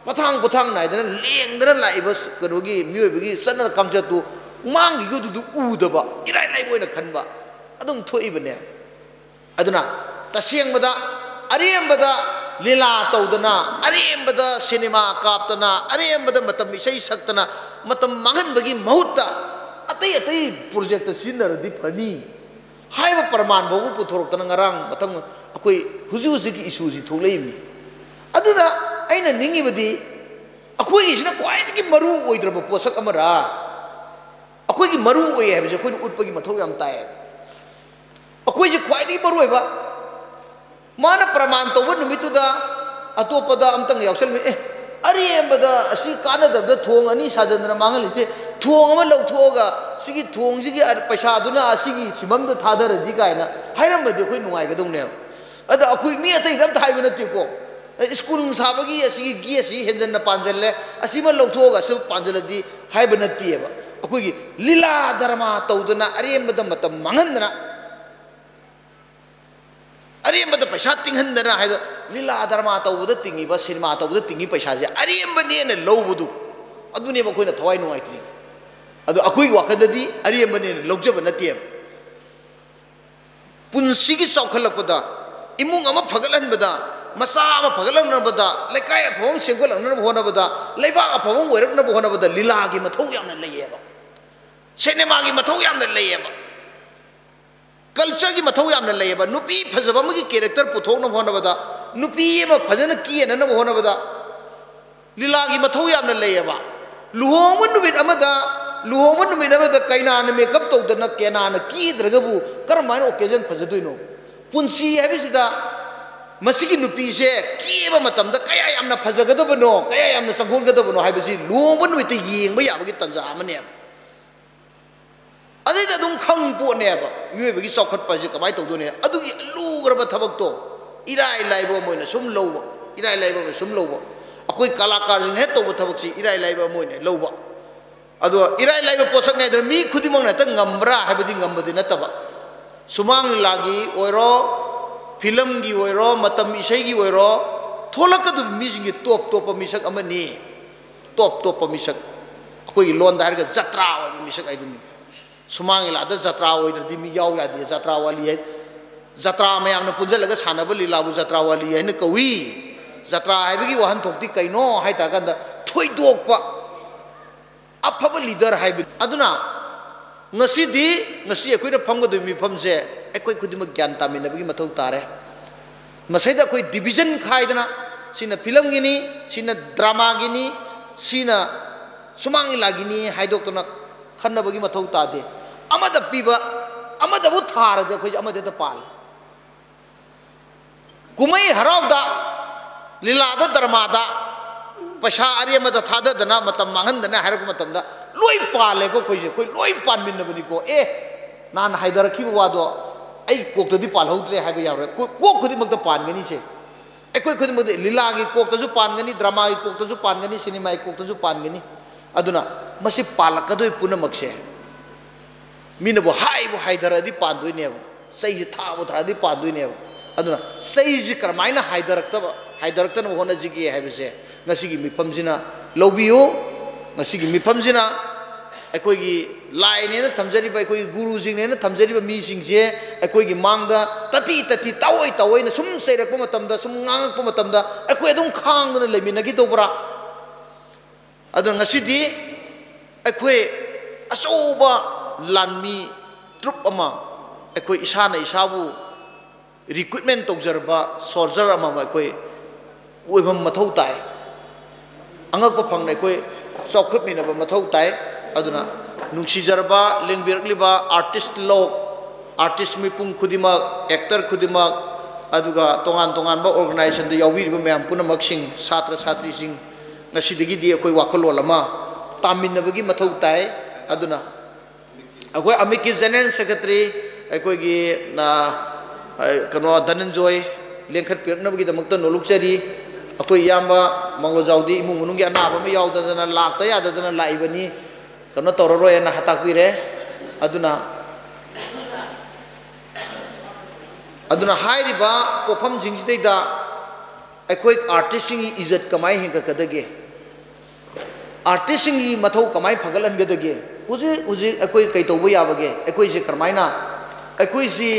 ꯄꯊꯥꯡ ꯄꯣꯊꯥꯡ ꯅꯥꯏꯗꯅ ꯂꯦꯡꯗꯅ ꯂꯥꯛꯏꯕ ꯀꯩꯅꯣꯒꯤ ꯃꯤꯑꯣꯏꯕꯒꯤ ꯆꯠꯅ ꯀꯥꯡꯆꯠꯇꯨ ꯃꯥꯡꯈꯤꯕꯗꯨꯗꯨ ꯎꯗꯕ ꯏꯔꯥꯏ ꯂꯥꯏꯕ ꯑꯣꯏꯅ ꯈꯟꯕ ꯑꯗꯨꯝ ꯊꯣꯛꯏꯕꯅꯦ꯫ ꯑꯗꯨꯅ ꯇꯁꯦꯡꯕꯗ ꯑꯔꯦꯝꯕꯗ ꯂꯤꯂꯥ ꯇꯧꯗꯅ, ꯑꯔꯦꯝꯕꯗ ꯁꯤꯅꯦꯃꯥ ꯀꯥꯞꯇꯅ, ꯑꯔꯦꯝꯕꯗ ꯃꯇꯝ ꯏꯁꯩ ꯁꯛꯇꯅ ꯃꯇꯝ ꯃꯥꯡꯍꯟꯕꯒꯤ ꯃꯍꯨꯠꯇ ꯑꯇꯩ ꯑꯇꯩ ꯄ꯭ꯔꯣꯖꯦꯛꯇ ꯁꯤꯖꯤꯟꯅꯔꯗꯤ ꯐꯅꯤ ꯍꯥꯏꯕ ꯄ꯭ꯔꯃꯥꯟ ꯐꯥꯎꯕ ꯄꯨꯊꯣꯔꯛꯇꯅ ꯉꯔꯥꯡ ꯃꯊꯪ ꯑꯩꯈꯣꯏ ꯍꯧꯖꯤꯛ ꯍꯧꯖꯤꯛꯀꯤ ꯏꯁꯨꯁꯤ ꯊꯣꯛꯂꯛꯏꯕꯅꯤ꯫ ꯑꯗꯨꯅ ꯑꯩꯅ ꯅꯤꯡꯉꯤꯕꯗꯤ, ꯑꯩꯈꯣꯏꯒꯤꯁꯤꯅ ꯈ꯭ꯋꯥꯏꯗꯒꯤ ꯃꯔꯨ ꯑꯣꯏꯗ꯭ꯔꯕ ꯄꯣꯠꯁꯛ ꯑꯃꯔꯥ? ꯑꯩꯈꯣꯏꯒꯤ ꯃꯔꯨ ꯑꯣꯏ ꯍꯥꯏꯕꯁꯦ ꯑꯩꯈꯣꯏꯅ ꯎꯠꯄꯒꯤ ꯃꯊꯧ ꯌꯥꯝ ꯇꯥꯏ꯫ ꯑꯩꯈꯣꯏꯁꯦ ꯈ꯭ꯋꯥꯏꯗꯒꯤ ꯃꯔꯨ ꯑꯣꯏꯕ, ꯃꯥꯅ ꯄ꯭ꯔꯃꯥꯟ ꯇꯧꯕ ꯅꯨꯃꯤꯠꯇꯨꯗ ꯑꯇꯣꯞꯄꯗ ꯑꯝꯇꯪ ꯌꯥꯎꯁꯜꯂꯨ꯫ ꯑꯦ, ꯑꯔꯦꯝꯕꯗ ꯑꯁꯤ ꯀꯥꯟꯅꯗꯕꯗ ꯊꯣꯡ ꯑꯅꯤ ꯁꯥꯖꯟꯗꯅ ꯃꯥꯡꯍꯜꯂꯤꯁꯦ, ꯊꯣꯡ ꯑꯃ ꯂꯧꯊꯣꯛꯑꯒ ꯁꯤꯒꯤ ꯊꯣꯡꯁꯤꯒꯤ ꯑ-, ꯄꯩꯁꯥꯗꯨꯅ ꯑꯁꯤꯒꯤ ꯁꯤꯐꯝꯗ ꯊꯥꯗꯔꯗꯤ ꯀꯥꯏꯅ ꯍꯥꯏꯔꯝꯕꯗꯤ ꯑꯩꯈꯣꯏ ꯅꯨꯡꯉꯥꯏꯒꯗꯧꯅꯦꯕ꯫ ꯑꯗ ꯑꯩꯈꯣꯏ ꯃꯤ ꯑꯇꯩꯗ ꯑꯝꯇ ꯍꯥꯏꯕ ꯅꯠꯇꯦꯀꯣ꯫ ꯑꯦ, ꯁ꯭ꯀꯨꯜ ꯁꯥꯕꯒꯤ ꯑꯁꯤꯒꯤ ꯒꯦꯁꯁꯤ ꯍꯦꯟꯖꯟꯅ ꯄꯥꯟꯁꯤꯜꯂꯦ, ꯑꯁꯤꯃ ꯂꯧꯊꯣꯛꯑꯒ ꯑꯁꯤꯃ ꯄꯥꯟꯁꯤꯜꯂꯗꯤ ꯍꯥꯏꯕ ꯅꯠꯇꯦꯕ꯫ ꯑꯩꯈꯣꯏꯒꯤ ꯂꯤꯂꯥ ꯗ꯭ꯔꯃꯥ ꯇꯧꯗꯅ ꯑꯔꯦꯝꯕꯗ ꯃꯇꯝ ꯃꯥꯡꯍꯟꯗꯅ, ꯑꯔꯦꯝꯕꯗ ꯄꯩꯁꯥ ꯇꯤꯡꯍꯟꯗꯅ ꯍꯥꯏꯕ, ꯂꯤꯂꯥ ꯗ꯭ꯔꯃꯥ ꯇꯧꯕꯗ ꯇꯤꯡꯉꯤꯕ, ꯁꯤꯅꯦꯃꯥ ꯇꯧꯕꯗ ꯇꯤꯡꯉꯤ ꯄꯩꯁꯥꯁꯦ ꯑꯔꯦꯝꯕꯅꯦꯅ ꯂꯧꯕꯗꯨ, ꯑꯗꯨꯅꯦꯕ ꯑꯩꯈꯣꯏꯅ ꯊꯋꯥꯏ ꯅꯨꯡꯉꯥꯏꯇ꯭ꯔꯤꯗꯣ꯫ ꯑꯗꯣ ꯑꯩꯈꯣꯏꯒꯤ ꯋꯥꯈꯜꯗꯗꯤ ꯑꯔꯦꯝꯕꯅꯦꯅ ꯂꯧꯖꯕ ꯅꯠꯇꯦꯕ꯫ ꯄꯨꯟꯁꯤꯒꯤ ꯆꯥꯎꯈꯠꯂꯛꯄꯗ, ꯏꯃꯨꯡ ꯑꯃ ꯐꯒꯠꯍꯟꯕꯗ, ꯃꯆꯥ ꯑꯃ ꯐꯒꯠꯂꯛꯅꯕꯗ, ꯂꯩꯀꯥꯏ ꯑꯐꯕ ꯑꯃ ꯁꯦꯝꯒꯠꯂꯛꯅꯕ ꯍꯣꯠꯅꯕꯗ, ꯂꯩꯕꯥꯛ ꯑꯐꯕ ꯑꯃ ꯑꯣꯏꯔꯛꯅꯕ ꯍꯣꯠꯅꯕꯗ ꯂꯤꯂꯥꯒꯤ ꯃꯊꯧ ꯌꯥꯝꯅ ꯂꯩꯌꯦꯕ, ꯁꯤꯅꯦꯃꯥꯒꯤ ꯃꯊꯧ ꯌꯥꯝꯅ ꯂꯩꯌꯦꯕ, ꯀꯜꯆꯔꯒꯤ ꯃꯊꯧ ꯌꯥꯝꯅ ꯂꯩꯌꯦꯕ꯫ ꯅꯨꯄꯤ ꯐꯖꯕ ꯑꯃꯒꯤ ꯀꯦꯔꯦꯛꯇꯔ ꯄꯨꯊꯣꯛꯅꯕ ꯍꯣꯠꯅꯕꯗ, ꯅꯨꯄꯤ ꯑꯃ ꯐꯖꯅ ꯀꯦꯅꯅꯕ ꯍꯣꯠꯅꯕꯗ ꯂꯤꯂꯥꯒꯤ ꯃꯊꯧ ꯌꯥꯝꯅ ꯂꯩꯌꯦꯕ꯫ ꯂꯨꯍꯣꯡꯕ ꯅꯨꯃꯤꯠ ꯑꯃꯗ, ꯂꯨꯍꯣꯡꯕ ꯅꯨꯃꯤꯠ ꯑꯃꯗ ꯀꯩꯅꯥꯅ ꯃꯦꯀꯞ ꯇꯧꯗꯅ, ꯀꯦꯅꯥꯅ ꯀꯦꯗ꯭ꯔꯒꯕꯨ ꯀꯔꯝꯍꯥꯏꯅ ꯑꯣꯀꯦꯖꯟ ꯐꯖꯗꯣꯏꯅꯣ? ꯄꯨꯟꯁꯤ ꯍꯥꯏꯕꯁꯤꯗ ꯃꯁꯤꯒꯤ ꯅꯨꯄꯤꯁꯦ ꯀꯦꯕ ꯃꯇꯝꯗ ꯀꯌꯥ ꯌꯥꯝꯅ ꯐꯖꯒꯗꯕꯅꯣ, ꯀꯌꯥ ꯌꯥꯝꯅ ꯆꯪꯈꯣꯟꯒꯗꯕꯅꯣ ꯍꯥꯏꯕꯁꯤ ꯂꯨꯍꯣꯡꯕ ꯅꯨꯃꯤꯠꯇ ꯌꯦꯡꯕ ꯌꯥꯕꯒꯤ ꯇꯥꯟꯖꯥ ꯑꯃꯅꯦꯕ꯫ ꯑꯗꯩꯗ ꯑꯗꯨꯝ ꯈꯪ ꯄꯣꯠꯅꯦꯕ ꯃꯤꯑꯣꯏꯕꯒꯤ ꯆꯥꯎꯈꯠꯄ ꯍꯥꯏꯁꯦ ꯀꯃꯥꯏꯅ ꯇꯧꯗꯣꯏꯅꯣ꯫ ꯑꯗꯨꯒꯤ ꯂꯨꯈ꯭ꯔꯕ ꯊꯕꯛꯇꯣ ꯏꯔꯥꯏ ꯂꯥꯏꯕ ꯑꯃ ꯑꯣꯏꯅ ꯁꯨꯝ ꯂꯧꯕ, ꯏꯔꯥꯏ ꯂꯥꯏꯕ ꯑꯃ ꯁꯨꯝ ꯂꯧꯕ꯫ ꯑꯩꯈꯣꯏ ꯀꯂꯥꯀꯥꯔꯁꯤꯡꯅ ꯍꯦꯛ ꯇꯧꯕ ꯊꯕꯛꯁꯤ ꯏꯔꯥꯏ ꯂꯥꯏꯕ ꯑꯃ ꯑꯣꯏꯅ ꯂꯧꯕ꯫ ꯑꯗꯣ ꯏꯔꯥꯏ ꯂꯥꯏꯕ ꯄꯣꯠꯁꯛꯅꯦ ꯍꯥꯏꯗꯅ ꯃꯤ ꯈꯨꯗꯤꯡꯃꯛꯅ ꯍꯦꯛꯇ ꯉꯝꯕ꯭ꯔꯥ ꯍꯥꯏꯕꯗꯤ ꯉꯝꯕꯗꯤ ꯅꯠꯇꯕ꯫ ꯁꯨꯃꯥꯡ ꯂꯤꯂꯥꯒꯤ ꯑꯣꯏꯔꯣ, ꯐꯤꯂꯝꯒꯤ ꯑꯣꯏꯔꯣ, ꯃꯇꯝ ꯏꯁꯩꯒꯤ ꯑꯣꯏꯔꯣ, ꯊꯣꯛꯂꯛꯀꯗꯕ ꯃꯤꯁꯤꯡꯒꯤ ꯇꯣꯞ ꯇꯣꯞꯄ ꯃꯤꯁꯛ ꯑꯃꯅꯤ꯫ ꯇꯣꯞ ꯇꯣꯞꯄ ꯃꯤꯁꯛ, ꯑꯩꯈꯣꯏꯒꯤ ꯂꯣꯟꯗ ꯍꯥꯏꯔꯒ ꯖꯇ꯭ꯔꯥ ꯑꯣꯏꯕ ꯃꯤꯁꯛ ꯍꯥꯏꯗꯨꯅꯤ꯫ ꯁꯨꯃꯥꯡ ꯂꯤꯂꯥꯗ ꯖꯇ꯭ꯔꯥ ꯑꯣꯏꯗ꯭ꯔꯗꯤ ꯃꯤ ꯌꯥꯎ ꯌꯥꯗꯦ꯫ ꯖꯇ꯭ꯔꯥ ꯋꯥꯂꯤ ꯍꯥꯏ, ꯖꯇ꯭ꯔꯥ ꯃꯌꯥꯝꯅ ꯄꯨꯟꯁꯤꯜꯂꯒ ꯁꯥꯟꯅꯕ ꯂꯤꯂꯥꯕꯨ ꯖꯇ꯭ꯔꯥ ꯋꯥꯂꯤ ꯍꯥꯏꯅ ꯀꯧꯏ꯫ ꯖꯇ꯭ꯔꯥ ꯍꯥꯏꯕꯒꯤ ꯋꯥꯍꯟꯊꯣꯛꯇꯤ ꯀꯩꯅꯣ ꯍꯥꯏ ꯇꯥꯔꯀꯥꯟꯗ, ꯊꯣꯏꯗꯣꯛꯄ ꯑꯐꯕ ꯂꯤꯗꯔ ꯍꯥꯏꯕꯅꯤ꯫ ꯑꯗꯨꯅ ꯉꯁꯤꯗꯤ, ꯉꯁꯤ ꯑꯩꯈꯣꯏꯅ ꯐꯝꯒꯗꯕ ꯃꯤꯐꯝꯁꯦ ꯑꯩꯈꯣꯏ ꯈꯨꯗꯤꯡꯃꯛ ꯒ꯭ꯌꯥꯟ ꯇꯥꯃꯤꯟꯅꯕꯒꯤ ꯃꯊꯧ ꯇꯥꯔꯦ꯫ ꯃꯁꯤꯗ ꯑꯩꯈꯣꯏ ꯗꯤꯕꯤꯖꯟ ꯈꯥꯏꯗꯅ, ꯁꯤꯅ ꯐꯤꯂꯝꯒꯤꯅꯤ, ꯁꯤꯅ ꯗ꯭ꯔꯃꯥꯒꯤꯅꯤ, ꯁꯤꯅ ꯁꯨꯃꯥꯡ ꯂꯤꯂꯥꯒꯤꯅꯤ ꯍꯥꯏꯗꯣꯛꯇꯅ ꯈꯟꯅꯕꯒꯤ ꯃꯊꯧ ꯇꯥꯗꯦ꯫ ꯑꯃꯗ ꯄꯤꯕ, ꯑꯃꯗꯕꯨ ꯊꯥꯔꯗꯤ ꯑꯩꯈꯣꯏꯁꯦ ꯑꯃꯗ ꯍꯦꯛꯇ ꯄꯥꯜꯂꯤ꯫ ꯀꯨꯝꯍꯩ ꯍꯔꯥꯎꯗ, ꯂꯤꯂꯥꯗ, ꯗ꯭ꯔꯃꯥꯗ ꯄꯩꯁꯥ ꯑꯔꯦꯝꯕꯗ ꯊꯥꯗꯗꯅ, ꯃꯇꯝ ꯃꯥꯡꯍꯟꯗꯅ ꯍꯥꯏꯔꯛꯄ ꯃꯇꯝꯗ ꯂꯣꯏ ꯄꯥꯜꯂꯦꯀꯣ꯫ ꯑꯩꯈꯣꯏꯁꯦ, ꯑꯩꯈꯣꯏ ꯂꯣꯏ ꯄꯥꯟꯃꯤꯟꯅꯕꯅꯤꯀꯣ꯫ ꯑꯦ, ꯅꯍꯥꯟ ꯍꯥꯏꯊꯔꯛꯈꯤꯕ ꯋꯥꯗꯣ ꯑꯩ ꯀꯣꯛꯇꯗꯤ ꯄꯥꯜꯍꯧꯗ꯭ꯔꯦ ꯍꯥꯏꯕ ꯌꯥꯔꯣꯏ꯫ ꯀꯣ-, ꯀꯣꯛ ꯈꯨꯗꯤꯡꯃꯛꯇ ꯄꯥꯟꯒꯅꯤꯁꯦ꯫ ꯑꯩꯈꯣꯏ ꯈꯨꯗꯤꯡꯃꯛꯇ, ꯂꯤꯂꯥꯒꯤ ꯀꯣꯛꯇꯁꯨ ꯄꯥꯟꯒꯅꯤ, ꯗ꯭ꯔꯃꯥꯒꯤ ꯀꯣꯛꯇꯁꯨ ꯄꯥꯟꯒꯅꯤ, ꯁꯤꯅꯦꯃꯥꯒꯤ ꯀꯣꯛꯇꯁꯨ ꯄꯥꯟꯒꯅꯤ꯫ ꯑꯗꯨꯅ ꯃꯁꯤ ꯄꯥꯜꯂꯛꯀꯗꯣꯏ ꯄꯨꯝꯅꯃꯛꯁꯦ ꯃꯤꯅꯕꯨ ꯍꯥꯏꯕꯨ ꯍꯥꯏꯊꯔꯛꯑꯗꯤ ꯄꯥꯟꯗꯣꯏꯅꯦꯕ, ꯆꯩꯁꯤ ꯊꯥꯕꯨ ꯊꯥꯔꯗꯤ ꯄꯥꯟꯗꯣꯏꯅꯦꯕ꯫ ꯑꯗꯨꯅ ꯆꯩꯁꯤ ꯀꯔꯝꯍꯥꯏꯅ ꯍꯥꯏꯊꯔꯛꯇꯕ, ꯍꯥꯏꯊꯔꯛꯇꯅꯕ ꯍꯣꯠꯅꯁꯤꯒꯦ ꯍꯥꯏꯕꯁꯦ ꯉꯁꯤꯒꯤ ꯃꯤꯐꯝꯁꯤꯅ ꯂꯧꯕꯤꯌꯨ꯫ ꯉꯁꯤꯒꯤ ꯃꯤꯐꯝꯁꯤꯅ ꯑꯩꯈꯣꯏꯒꯤ ꯂꯥꯏꯅꯦꯅ ꯊꯝꯖꯔꯤꯕ, ꯑꯩꯈꯣꯏꯒꯤ ꯒꯨꯔꯨꯁꯤꯡꯅꯦꯅ ꯊꯝꯖꯔꯤꯕ ꯃꯤꯁꯤꯡꯁꯦ ꯑꯩꯈꯣꯏꯒꯤ ꯃꯥꯡꯗ ꯇꯥꯊꯤ ꯇꯥꯊꯤ, ꯇꯥꯑꯣꯏ ꯇꯥꯑꯣꯏꯅ ꯁꯨꯝ ꯆꯩꯔꯛꯄ ꯃꯇꯝꯗ, ꯁꯨꯝ ꯉꯥꯡꯉꯛꯄ ꯃꯇꯝꯗ ꯑꯩꯈꯣꯏ ꯑꯗꯨꯝ ꯈꯥꯡꯗꯨꯅ ꯂꯩꯃꯤꯟꯅꯈꯤꯗꯧꯕ꯭ꯔꯥ? ꯑꯗꯨꯅ ꯉꯁꯤꯗꯤ ꯑꯩꯈꯣꯏ ꯑꯆꯧꯕ ꯂꯥꯟꯃꯤ ꯇ꯭ꯔꯨꯞ ꯑꯃ, ꯑꯩꯈꯣꯏ ꯏꯁꯥꯅ ꯏꯁꯥꯕꯨ ꯔꯤꯀ꯭ꯔꯨꯠꯃꯦꯟ ꯇꯧꯖꯔꯕ ꯁꯣꯜꯖꯔ ꯑꯃ ꯑꯩꯈꯣꯏ ꯑꯣꯏꯕ ꯃꯊꯧ ꯇꯥꯏ꯫ ꯑꯉꯛꯄ ꯐꯪꯅ ꯑꯩꯈꯣꯏ ꯆꯥꯎꯈꯠꯃꯤꯟꯅꯕ ꯃꯊꯧ ꯇꯥꯏ꯫ ꯑꯗꯨꯅ ꯅꯨꯡꯁꯤꯖꯔꯕ ꯂꯦꯡꯕꯤꯔꯛꯂꯤꯕ ꯑꯥꯔꯇꯤꯁ ꯂꯣꯛ, ꯑꯥꯔꯇꯤꯁ ꯃꯤꯄꯨꯝ ꯈꯨꯗꯤꯡꯃꯛ, ꯑꯦꯛꯇꯔ ꯈꯨꯗꯤꯡꯃꯛ, ꯑꯗꯨꯒ ꯇꯣꯉꯥꯟ ꯇꯣꯉꯥꯟꯕ ꯑꯣꯔꯒꯅꯥꯏꯖꯦꯁꯟꯗ ꯌꯥꯎꯕꯤꯔꯤꯕ ꯃꯌꯥꯝ ꯄꯨꯝꯅꯃꯛꯁꯤꯡ, ꯁꯥꯇ꯭ꯔ ꯁꯥꯇ꯭ꯔꯤꯁꯤꯡ, ꯉꯁꯤꯗꯒꯤꯗꯤ ꯑꯩꯈꯣꯏ ꯋꯥꯈꯜꯂꯣꯟ ꯑꯃ ꯇꯥꯃꯤꯟꯅꯕꯒꯤ ꯃꯊꯧ ꯇꯥꯏ꯫ ꯑꯗꯨꯅ ꯑꯩꯈꯣꯏ ꯑꯃꯤꯠꯀꯤ ꯖꯦꯅꯔꯦꯜ ꯁꯦꯀ꯭ꯔꯦꯇꯔꯤ ꯑꯩꯈꯣꯏꯒꯤ, ꯑ, ꯑ, ꯀꯩꯅꯣ, ꯙꯅꯟꯖꯣꯏ ꯂꯦꯡꯈꯠꯄꯤꯔꯛꯅꯕꯒꯤꯗꯃꯛꯇ ꯅꯣꯂꯨꯛꯆꯔꯤ꯫ ꯑꯩꯈꯣꯏ ꯏꯌꯥꯝꯕ ꯃꯪꯒꯣꯜꯖꯥꯎꯗꯤ ꯏꯃꯨꯡ ꯃꯅꯨꯡꯒꯤ ꯑꯅꯥꯕ ꯑꯃ ꯌꯥꯎꯗꯗꯅ ꯂꯥꯛꯇ ꯌꯥꯗꯗꯅ ꯂꯥꯛꯏꯕꯅꯤ, ꯀꯩꯅꯣ ꯇꯧꯔꯔꯣꯏꯅ ꯇꯥꯛꯄꯤꯔꯦ꯫ ꯑꯗꯨꯅ, ꯑꯗꯨꯅ ꯍꯥꯏꯔꯤꯕ ꯄꯣꯠꯐꯝꯁꯤꯡꯁꯤꯗꯩꯗ ꯑꯩꯈꯣꯏ ꯑꯥꯔꯇꯤꯁꯁꯤꯡꯒꯤ ꯏꯖꯠ ꯀꯃꯥꯏꯅ ꯍꯦꯟꯒꯠꯀꯗꯒꯦ? ꯑꯥꯔꯇꯤꯁꯁꯤꯡꯒꯤ ꯃꯊꯧ ꯀꯃꯥꯏꯅ ꯐꯒꯠꯍꯟꯒꯗꯒꯦ? ꯍꯧꯖꯤꯛ ꯍꯧꯖꯤꯛ ꯑꯩꯈꯣꯏ ꯀꯩ ꯇꯧꯕ ꯌꯥꯕꯒꯦ? ꯑꯩꯈꯣꯏꯁꯦ ꯀꯔꯝꯍꯥꯏꯅ, ꯑꯩꯈꯣꯏꯁꯤ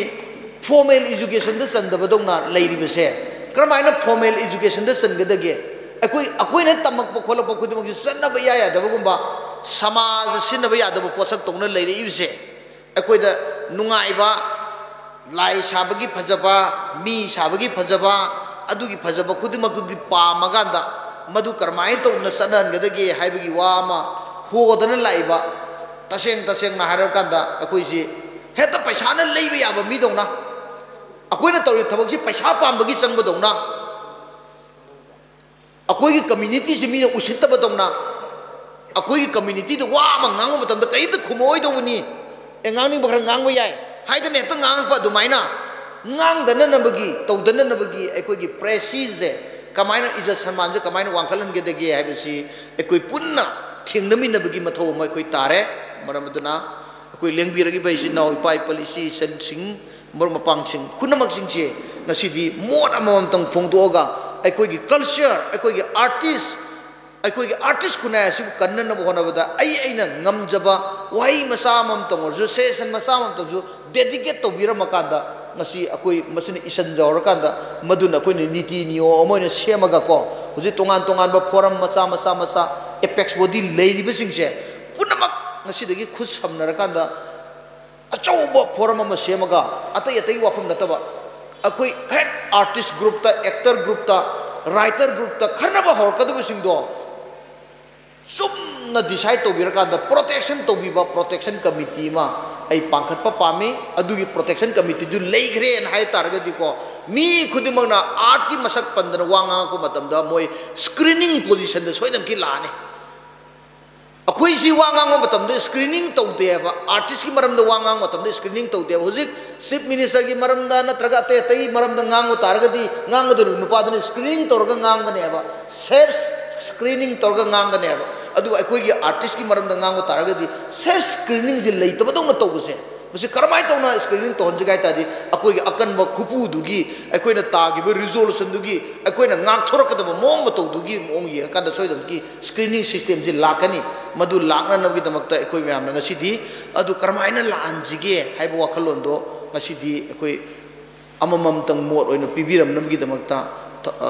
ꯐꯣꯔꯃꯦꯜ ꯏꯖꯨꯀꯦꯁꯟꯗ ꯆꯟꯗꯕꯗꯧꯅ ꯂꯩꯔꯤꯕꯁꯦ ꯀꯔꯝꯍꯥꯏꯅ ꯐꯣꯔꯃꯦꯜ ꯏꯖꯨꯀꯦꯁꯟꯗ ꯆꯟꯒꯗꯒꯦ? ꯑꯩꯈꯣꯏ, ꯑꯩꯈꯣꯏꯅ ꯇꯝꯃꯛꯄ ꯈꯣꯠꯂꯛꯄ ꯈꯨꯗꯤꯡꯃꯛꯁꯤ ꯆꯠꯅꯕ ꯏꯌꯥ ꯌꯥꯗꯕꯒꯨꯝꯕ, ꯁꯃꯥꯖꯗ ꯁꯤꯖꯤꯟꯅꯕ ꯌꯥꯗꯕ ꯄꯣꯠꯁꯛ ꯇꯧꯅ ꯂꯩꯔꯛꯏꯕꯁꯦ ꯑꯩꯈꯣꯏꯗ ꯅꯨꯡꯉꯥꯏꯕ, ꯂꯥꯏ ꯁꯥꯕꯒꯤ ꯐꯖꯕ, ꯃꯤ ꯁꯥꯕꯒꯤ ꯐꯖꯕ, ꯑꯗꯨꯒꯤ ꯐꯖꯕ ꯈꯨꯗꯤꯡꯃꯛꯇꯨꯗꯤ ꯄꯥꯝꯃꯀꯥꯟꯗ ꯃꯗꯨ ꯀꯔꯝꯍꯥꯏꯅ ꯇꯧꯗꯅ ꯆꯠꯅꯍꯟꯒꯗꯒꯦ ꯍꯥꯏꯕꯒꯤ ꯋꯥ ꯑꯃ ꯍꯣꯗꯅ ꯂꯥꯛꯏꯕ꯫ ꯇꯁꯦꯡ ꯇꯁꯦꯡꯅ ꯍꯥꯏꯔꯀꯥꯟꯗ ꯑꯩꯈꯣꯏꯁꯤ ꯍꯦꯛꯇ ꯄꯩꯁꯥꯅ ꯂꯩꯕ ꯌꯥꯕ ꯃꯤꯗꯧꯅ, ꯑꯩꯈꯣꯏꯅ ꯇꯧꯔꯤꯕ ꯊꯕꯛꯁꯤ ꯄꯩꯁꯥ ꯄꯥꯝꯕꯒꯤ ꯆꯪꯕꯗꯧꯅ, ꯑꯩꯈꯣꯏꯒꯤ ꯀꯝꯃ꯭ꯌꯨꯅꯤꯇꯤꯁꯤ ꯃꯤꯅ ꯎꯁꯤꯠꯇꯕꯗꯧꯅ, ꯑꯩꯈꯣꯏꯒꯤ ꯀꯝꯃ꯭ꯌꯨꯅꯤꯇꯤꯗ ꯋꯥ ꯑꯃ ꯉꯥꯡꯕ ꯃꯇꯝꯗ ꯀꯔꯤꯝꯇ ꯈꯨꯝꯃꯛꯑꯣꯏꯗꯧꯕꯅꯤ꯫ ꯑꯦ, ꯉꯥꯡꯅꯤꯡꯕ ꯈꯔ ꯉꯥꯡꯕ ꯌꯥꯏ ꯍꯥꯏꯗꯅ ꯍꯦꯛꯇ ꯉꯥꯡꯉꯛꯄ ꯑꯗꯨꯃꯥꯏꯅ ꯉꯥꯡꯗꯅꯅꯕꯒꯤ, ꯇꯧꯗꯅꯅꯕꯒꯤ ꯑꯩꯈꯣꯏꯒꯤ ꯄ꯭ꯔꯦꯁꯤꯁꯁꯦ ꯀꯃꯥꯏꯅ, ꯏꯖꯠ ꯁꯟꯃꯥꯟꯁꯦ ꯀꯃꯥꯏꯅ ꯋꯥꯡꯈꯠꯍꯟꯒꯗꯒꯦ ꯍꯥꯏꯕꯁꯤ ꯑꯩꯈꯣꯏ ꯄꯨꯟꯅ ꯊꯦꯡꯅꯃꯤꯟꯅꯕꯒꯤ ꯃꯊꯧ ꯑꯃ ꯑꯩꯈꯣꯏ ꯇꯥꯔꯦ꯫ ꯃꯔꯝ ꯑꯗꯨꯅ ꯑꯩꯈꯣꯏ ꯂꯦꯡꯕꯤꯔꯛꯏꯕ ꯏꯆꯤꯟ ꯏꯅꯥꯎ, ꯏꯄꯥ ꯏꯄꯜ, ꯏꯆꯦ ꯏꯆꯟꯁꯤꯡ, ꯃꯔꯨꯞ ꯃꯄꯥꯡꯁꯤꯡ ꯄꯨꯝꯅꯃꯛꯁꯤꯡꯁꯦ ꯉꯁꯤꯗꯤ ꯃꯣꯠ ꯑꯃꯃꯝꯇꯪ ꯐꯣꯡꯗꯣꯛꯑꯒ ꯑꯩꯈꯣꯏꯒꯤ ꯀꯜꯆꯔ, ꯑꯩꯈꯣꯏꯒꯤ ꯑꯥꯔꯇꯤꯁ, ꯑꯩꯈꯣꯏꯒꯤ ꯑꯥꯔꯇꯤꯁ ꯈꯨꯟꯅꯥꯏ ꯑꯁꯤꯕꯨ ꯀꯟꯅꯅꯕ ꯍꯣꯠꯅꯕꯗ ꯑꯩ ꯑꯩꯅ ꯉꯝꯖꯕ ꯋꯥꯍꯩ ꯃꯆꯥ ꯑꯃꯃꯝꯇꯪ ꯑꯣꯏꯔꯁꯨ, ꯁꯖꯦꯁꯟ ꯃꯆꯥ ꯑꯃꯃꯝꯇꯪꯁꯨ ꯗꯦꯗꯤꯀꯦꯠ ꯇꯧꯕꯤꯔꯝꯃꯀꯥꯟꯗ, ꯉꯁꯤ ꯑꯩꯈꯣꯏ ꯃꯁꯤꯅ ꯏꯁꯟꯖꯍꯧꯔꯀꯥꯟꯗ ꯃꯗꯨꯅ ꯑꯩꯈꯣꯏꯅ ꯅꯤꯇꯤ ꯅꯤꯌꯣꯝ ꯑꯃ ꯑꯣꯏꯅ ꯁꯦꯝꯃꯒꯀꯣ, ꯍꯧꯖꯤꯛ ꯇꯣꯉꯥꯟ ꯇꯣꯉꯥꯟꯕ ꯐꯣꯔꯝ ꯃꯆꯥ ꯃꯆꯥ ꯃꯆꯥ, ꯑꯦꯄꯦꯛꯁ ꯕꯣꯗꯤ ꯂꯩꯔꯤꯕꯁꯤꯡꯁꯦ ꯄꯨꯝꯅꯃꯛ ꯉꯁꯤꯗꯒꯤ ꯈꯨꯠ ꯁꯝꯅꯔꯀꯥꯟꯗ ꯑꯆꯧꯕ ꯐꯣꯔꯝ ꯑꯃ ꯁꯦꯝꯃꯒ, ꯑꯇꯩ ꯑꯇꯩ ꯋꯥꯐꯝ ꯅꯠꯇꯕ, ꯑꯩꯈꯣꯏ ꯍꯦꯛ ꯑꯥꯔꯇꯤꯁ ꯒ꯭ꯔꯨꯞꯇ, ꯑꯦꯛꯇꯔ ꯒ꯭ꯔꯨꯞꯇ, ꯔꯥꯏꯇꯔ ꯒ꯭ꯔꯨꯞꯇ ꯈꯟꯅꯕ ꯍꯧꯔꯛꯀꯗꯕꯁꯤꯡꯗꯣ ꯆꯨꯝꯅ ꯗꯤꯁꯥꯏꯠ ꯇꯧꯕꯤꯔꯀꯥꯟꯗ ꯄ꯭ꯔꯣꯇꯦꯛꯁꯟ ꯇꯧꯕꯤꯕ ꯄ꯭ꯔꯣꯇꯦꯛꯁꯟ ꯀꯃꯤꯇꯤ ꯑꯃ ꯑꯩ ꯄꯥꯡꯈꯠꯄ ꯄꯥꯝꯃꯤ꯫ ꯑꯗꯨꯒꯤ ꯄ꯭ꯔꯣꯇꯦꯛꯁꯟ ꯀꯃꯤꯇꯤꯗꯨ ꯂꯩꯈ꯭ꯔꯦꯅ ꯍꯥꯏ ꯇꯥꯔꯒꯗꯤꯀꯣ, ꯃꯤ ꯈꯨꯗꯤꯡꯃꯛꯅ ꯑꯥꯔꯠꯀꯤ ꯃꯁꯛ ꯄꯟꯗꯅ ꯋꯥ ꯉꯥꯡꯉꯛꯄ ꯃꯇꯝꯗ ꯃꯣꯏ ꯁ꯭ꯀ꯭ꯔꯤꯅꯤꯡ ꯄꯣꯖꯤꯁꯟꯗ ꯁꯣꯏꯗꯅꯃꯛꯀꯤ ꯂꯥꯛꯑꯅꯤ꯫ ꯑꯩꯈꯣꯏꯁꯤ ꯋꯥ ꯉꯥꯡꯕ ꯃꯇꯝꯗ ꯁ꯭ꯀ꯭ꯔꯤꯅꯤꯡ ꯇꯧꯗꯦꯕ, ꯑꯥꯔꯇꯤꯁꯀꯤ ꯃꯔꯝꯗ ꯋꯥ ꯉꯥꯡꯕ ꯃꯇꯝꯗ ꯁ꯭ꯀ꯭ꯔꯤꯅꯤꯡ ꯇꯧꯗꯦꯕ꯫ ꯍꯧꯖꯤꯛ ꯆꯤꯐ ꯃꯤꯅꯤꯁꯇꯔꯒꯤ ꯃꯔꯝꯗ ꯅꯠꯇ꯭ꯔꯒ ꯑꯇꯩ ꯑꯇꯩ ꯃꯔꯝꯗ ꯉꯥꯡꯕ ꯇꯥꯔꯒꯗꯤ, ꯉꯥꯡꯒꯗꯧꯔꯤꯕ ꯅꯨꯄꯥꯗꯨꯅ ꯁ꯭ꯀ꯭ꯔꯤꯅꯤꯡ ꯇꯧꯔꯒ ꯉꯥꯡꯒꯅꯦꯕ, ꯁꯦꯜꯐ ꯁ꯭ꯀ꯭ꯔꯤꯅꯤꯡ ꯇꯧꯔꯒ ꯉꯥꯡꯒꯅꯦꯕ꯫ ꯑꯗꯨꯕꯨ ꯑꯩꯈꯣꯏꯒꯤ ꯑꯥꯔꯇꯤꯁꯀꯤ ꯃꯔꯝꯗ ꯉꯥꯡꯕ ꯇꯥꯔꯒꯗꯤ ꯁꯦꯜꯐ ꯁ꯭ꯀ꯭ꯔꯤꯅꯤꯡꯁꯦ ꯂꯩꯇꯕꯗꯧꯅ ꯇꯧꯕꯁꯦ, ꯃꯁꯤ ꯀꯔꯝꯍꯥꯏꯅ ꯇꯧꯅ ꯁ꯭ꯀ꯭ꯔꯤꯅꯤꯡ ꯇꯧꯍꯟꯁꯤꯒꯦ ꯍꯥꯏ ꯇꯥꯔꯗꯤ, ꯑꯩꯈꯣꯏꯒꯤ ꯑꯀꯟꯕ ꯈꯨꯄꯨꯗꯨꯒꯤ, ꯑꯩꯈꯣꯏꯅ ꯇꯥꯈꯤꯕ ꯔꯤꯖꯣꯂꯨꯁꯟꯗꯨꯒꯤ, ꯑꯩꯈꯣꯏꯅ ꯉꯥꯛꯊꯣꯔꯛꯀꯗꯕ ꯃꯑꯣꯡ ꯃꯇꯧꯗꯨꯒꯤ ꯃꯑꯣꯡ ꯌꯦꯡꯉꯀꯥꯟꯗ ꯁꯣꯏꯗꯅꯃꯛꯀꯤ ꯁ꯭ꯀ꯭ꯔꯤꯅꯤꯡ ꯁꯤꯁꯇꯦꯝꯁꯤ ꯂꯥꯛꯀꯅꯤ꯫ ꯃꯗꯨ ꯂꯥꯛꯅꯅꯕꯒꯤꯗꯃꯛꯇ ꯑꯩꯈꯣꯏ ꯃꯌꯥꯝꯅ ꯉꯁꯤꯗꯤ ꯑꯗꯨ ꯀꯔꯝꯍꯥꯏꯅ ꯂꯥꯛꯍꯟꯁꯤꯒꯦ ꯍꯥꯏꯕ ꯋꯥꯈꯜꯂꯣꯟꯗꯣ ꯉꯁꯤꯗꯤ ꯑꯩꯈꯣꯏ ꯑꯃꯃꯝꯇꯪ ꯃꯣꯠ ꯑꯣꯏꯅ ꯄꯤꯕꯤꯔꯝꯅꯕꯒꯤꯗꯃꯛꯇ, ꯑ,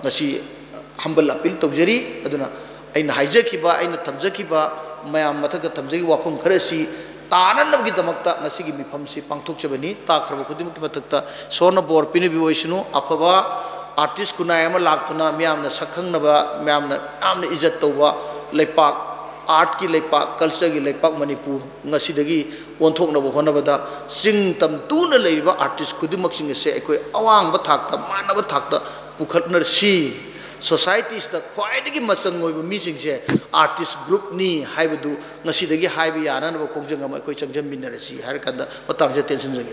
ꯉꯁꯤ ꯍꯝꯕꯜ ꯑꯄꯤꯜ ꯇꯧꯖꯔꯤ꯫ ꯑꯗꯨꯅ ꯑꯩꯅ ꯍꯥꯏꯖꯈꯤꯕ, ꯑꯩꯅ ꯊꯝꯖꯈꯤꯕ, ꯃꯌꯥꯝ ꯃꯊꯛꯇ ꯊꯝꯖꯈꯤꯕ ꯋꯥꯐꯝ ꯈꯔ ꯑꯁꯤ ꯇꯥꯅꯅꯕꯒꯤꯗꯃꯛꯇ ꯉꯁꯤꯒꯤ ꯃꯤꯐꯝꯁꯤ ꯄꯥꯡꯊꯣꯛꯆꯕꯅꯤ꯫ ꯇꯥꯈ꯭ꯔꯕ ꯈꯨꯗꯤꯡꯃꯛꯀꯤ ꯃꯊꯛꯇ ꯏꯁꯣꯔꯅ ꯕꯣꯔ ꯄꯤꯅꯕꯤꯕ ꯑꯣꯏꯁꯅꯨ꯫ ꯑꯐꯕ ꯑꯥꯔꯇꯤꯁ ꯈꯨꯟꯅꯥꯏ ꯑꯃ ꯂꯥꯛꯇꯨꯅ ꯃꯤꯌꯥꯝꯅ ꯁꯛ ꯈꯪꯅꯕ, ꯃꯌꯥꯝꯅ ꯌꯥꯝꯅ ꯏꯖꯠ ꯇꯧꯕ ꯂꯩꯄꯥꯛ, ꯑꯥꯔꯠꯀꯤ ꯂꯩꯄꯥꯛ, ꯀꯜꯆꯔꯒꯤ ꯂꯩꯄꯥꯛ ꯃꯅꯤꯄꯨꯔ ꯉꯁꯤꯗꯒꯤ ꯑꯣꯟꯊꯣꯛꯅꯕ ꯍꯣꯠꯅꯕꯗ ꯆꯤꯡ ꯇꯝ ꯇꯨꯅ ꯂꯩꯔꯤꯕ ꯑꯥꯔꯇꯤꯁ ꯈꯨꯗꯤꯡꯃꯛꯁꯤꯡ ꯑꯁꯦ ꯑꯩꯈꯣꯏ ꯑꯋꯥꯡꯕ ꯊꯥꯛꯇ, ꯃꯥꯟꯅꯕ ꯊꯥꯛꯇ ꯄꯨꯈꯠꯅꯔꯁꯤ꯫ ꯁꯣꯁꯥꯏꯇꯤꯁꯤꯗ ꯈ꯭ꯋꯥꯏꯗꯒꯤ ꯃꯆꯪ ꯑꯣꯏꯕ ꯃꯤꯁꯤꯡꯁꯦ ꯑꯥꯔꯇꯤꯁ ꯒ꯭ꯔꯨꯞꯅꯤ ꯍꯥꯏꯕꯗꯨ ꯉꯁꯤꯗꯒꯤ ꯍꯥꯏꯕ ꯌꯥꯅꯅꯕ ꯈꯣꯡꯖꯪ ꯑꯃ ꯑꯩꯈꯣꯏ ꯆꯪꯖꯟꯃꯤꯟꯅꯔꯁꯤ ꯍꯥꯏꯔ ꯀꯥꯟꯗ ꯃꯇꯥꯡꯁꯤꯗ ꯇꯦꯟꯁꯤꯟꯖꯒꯦ꯫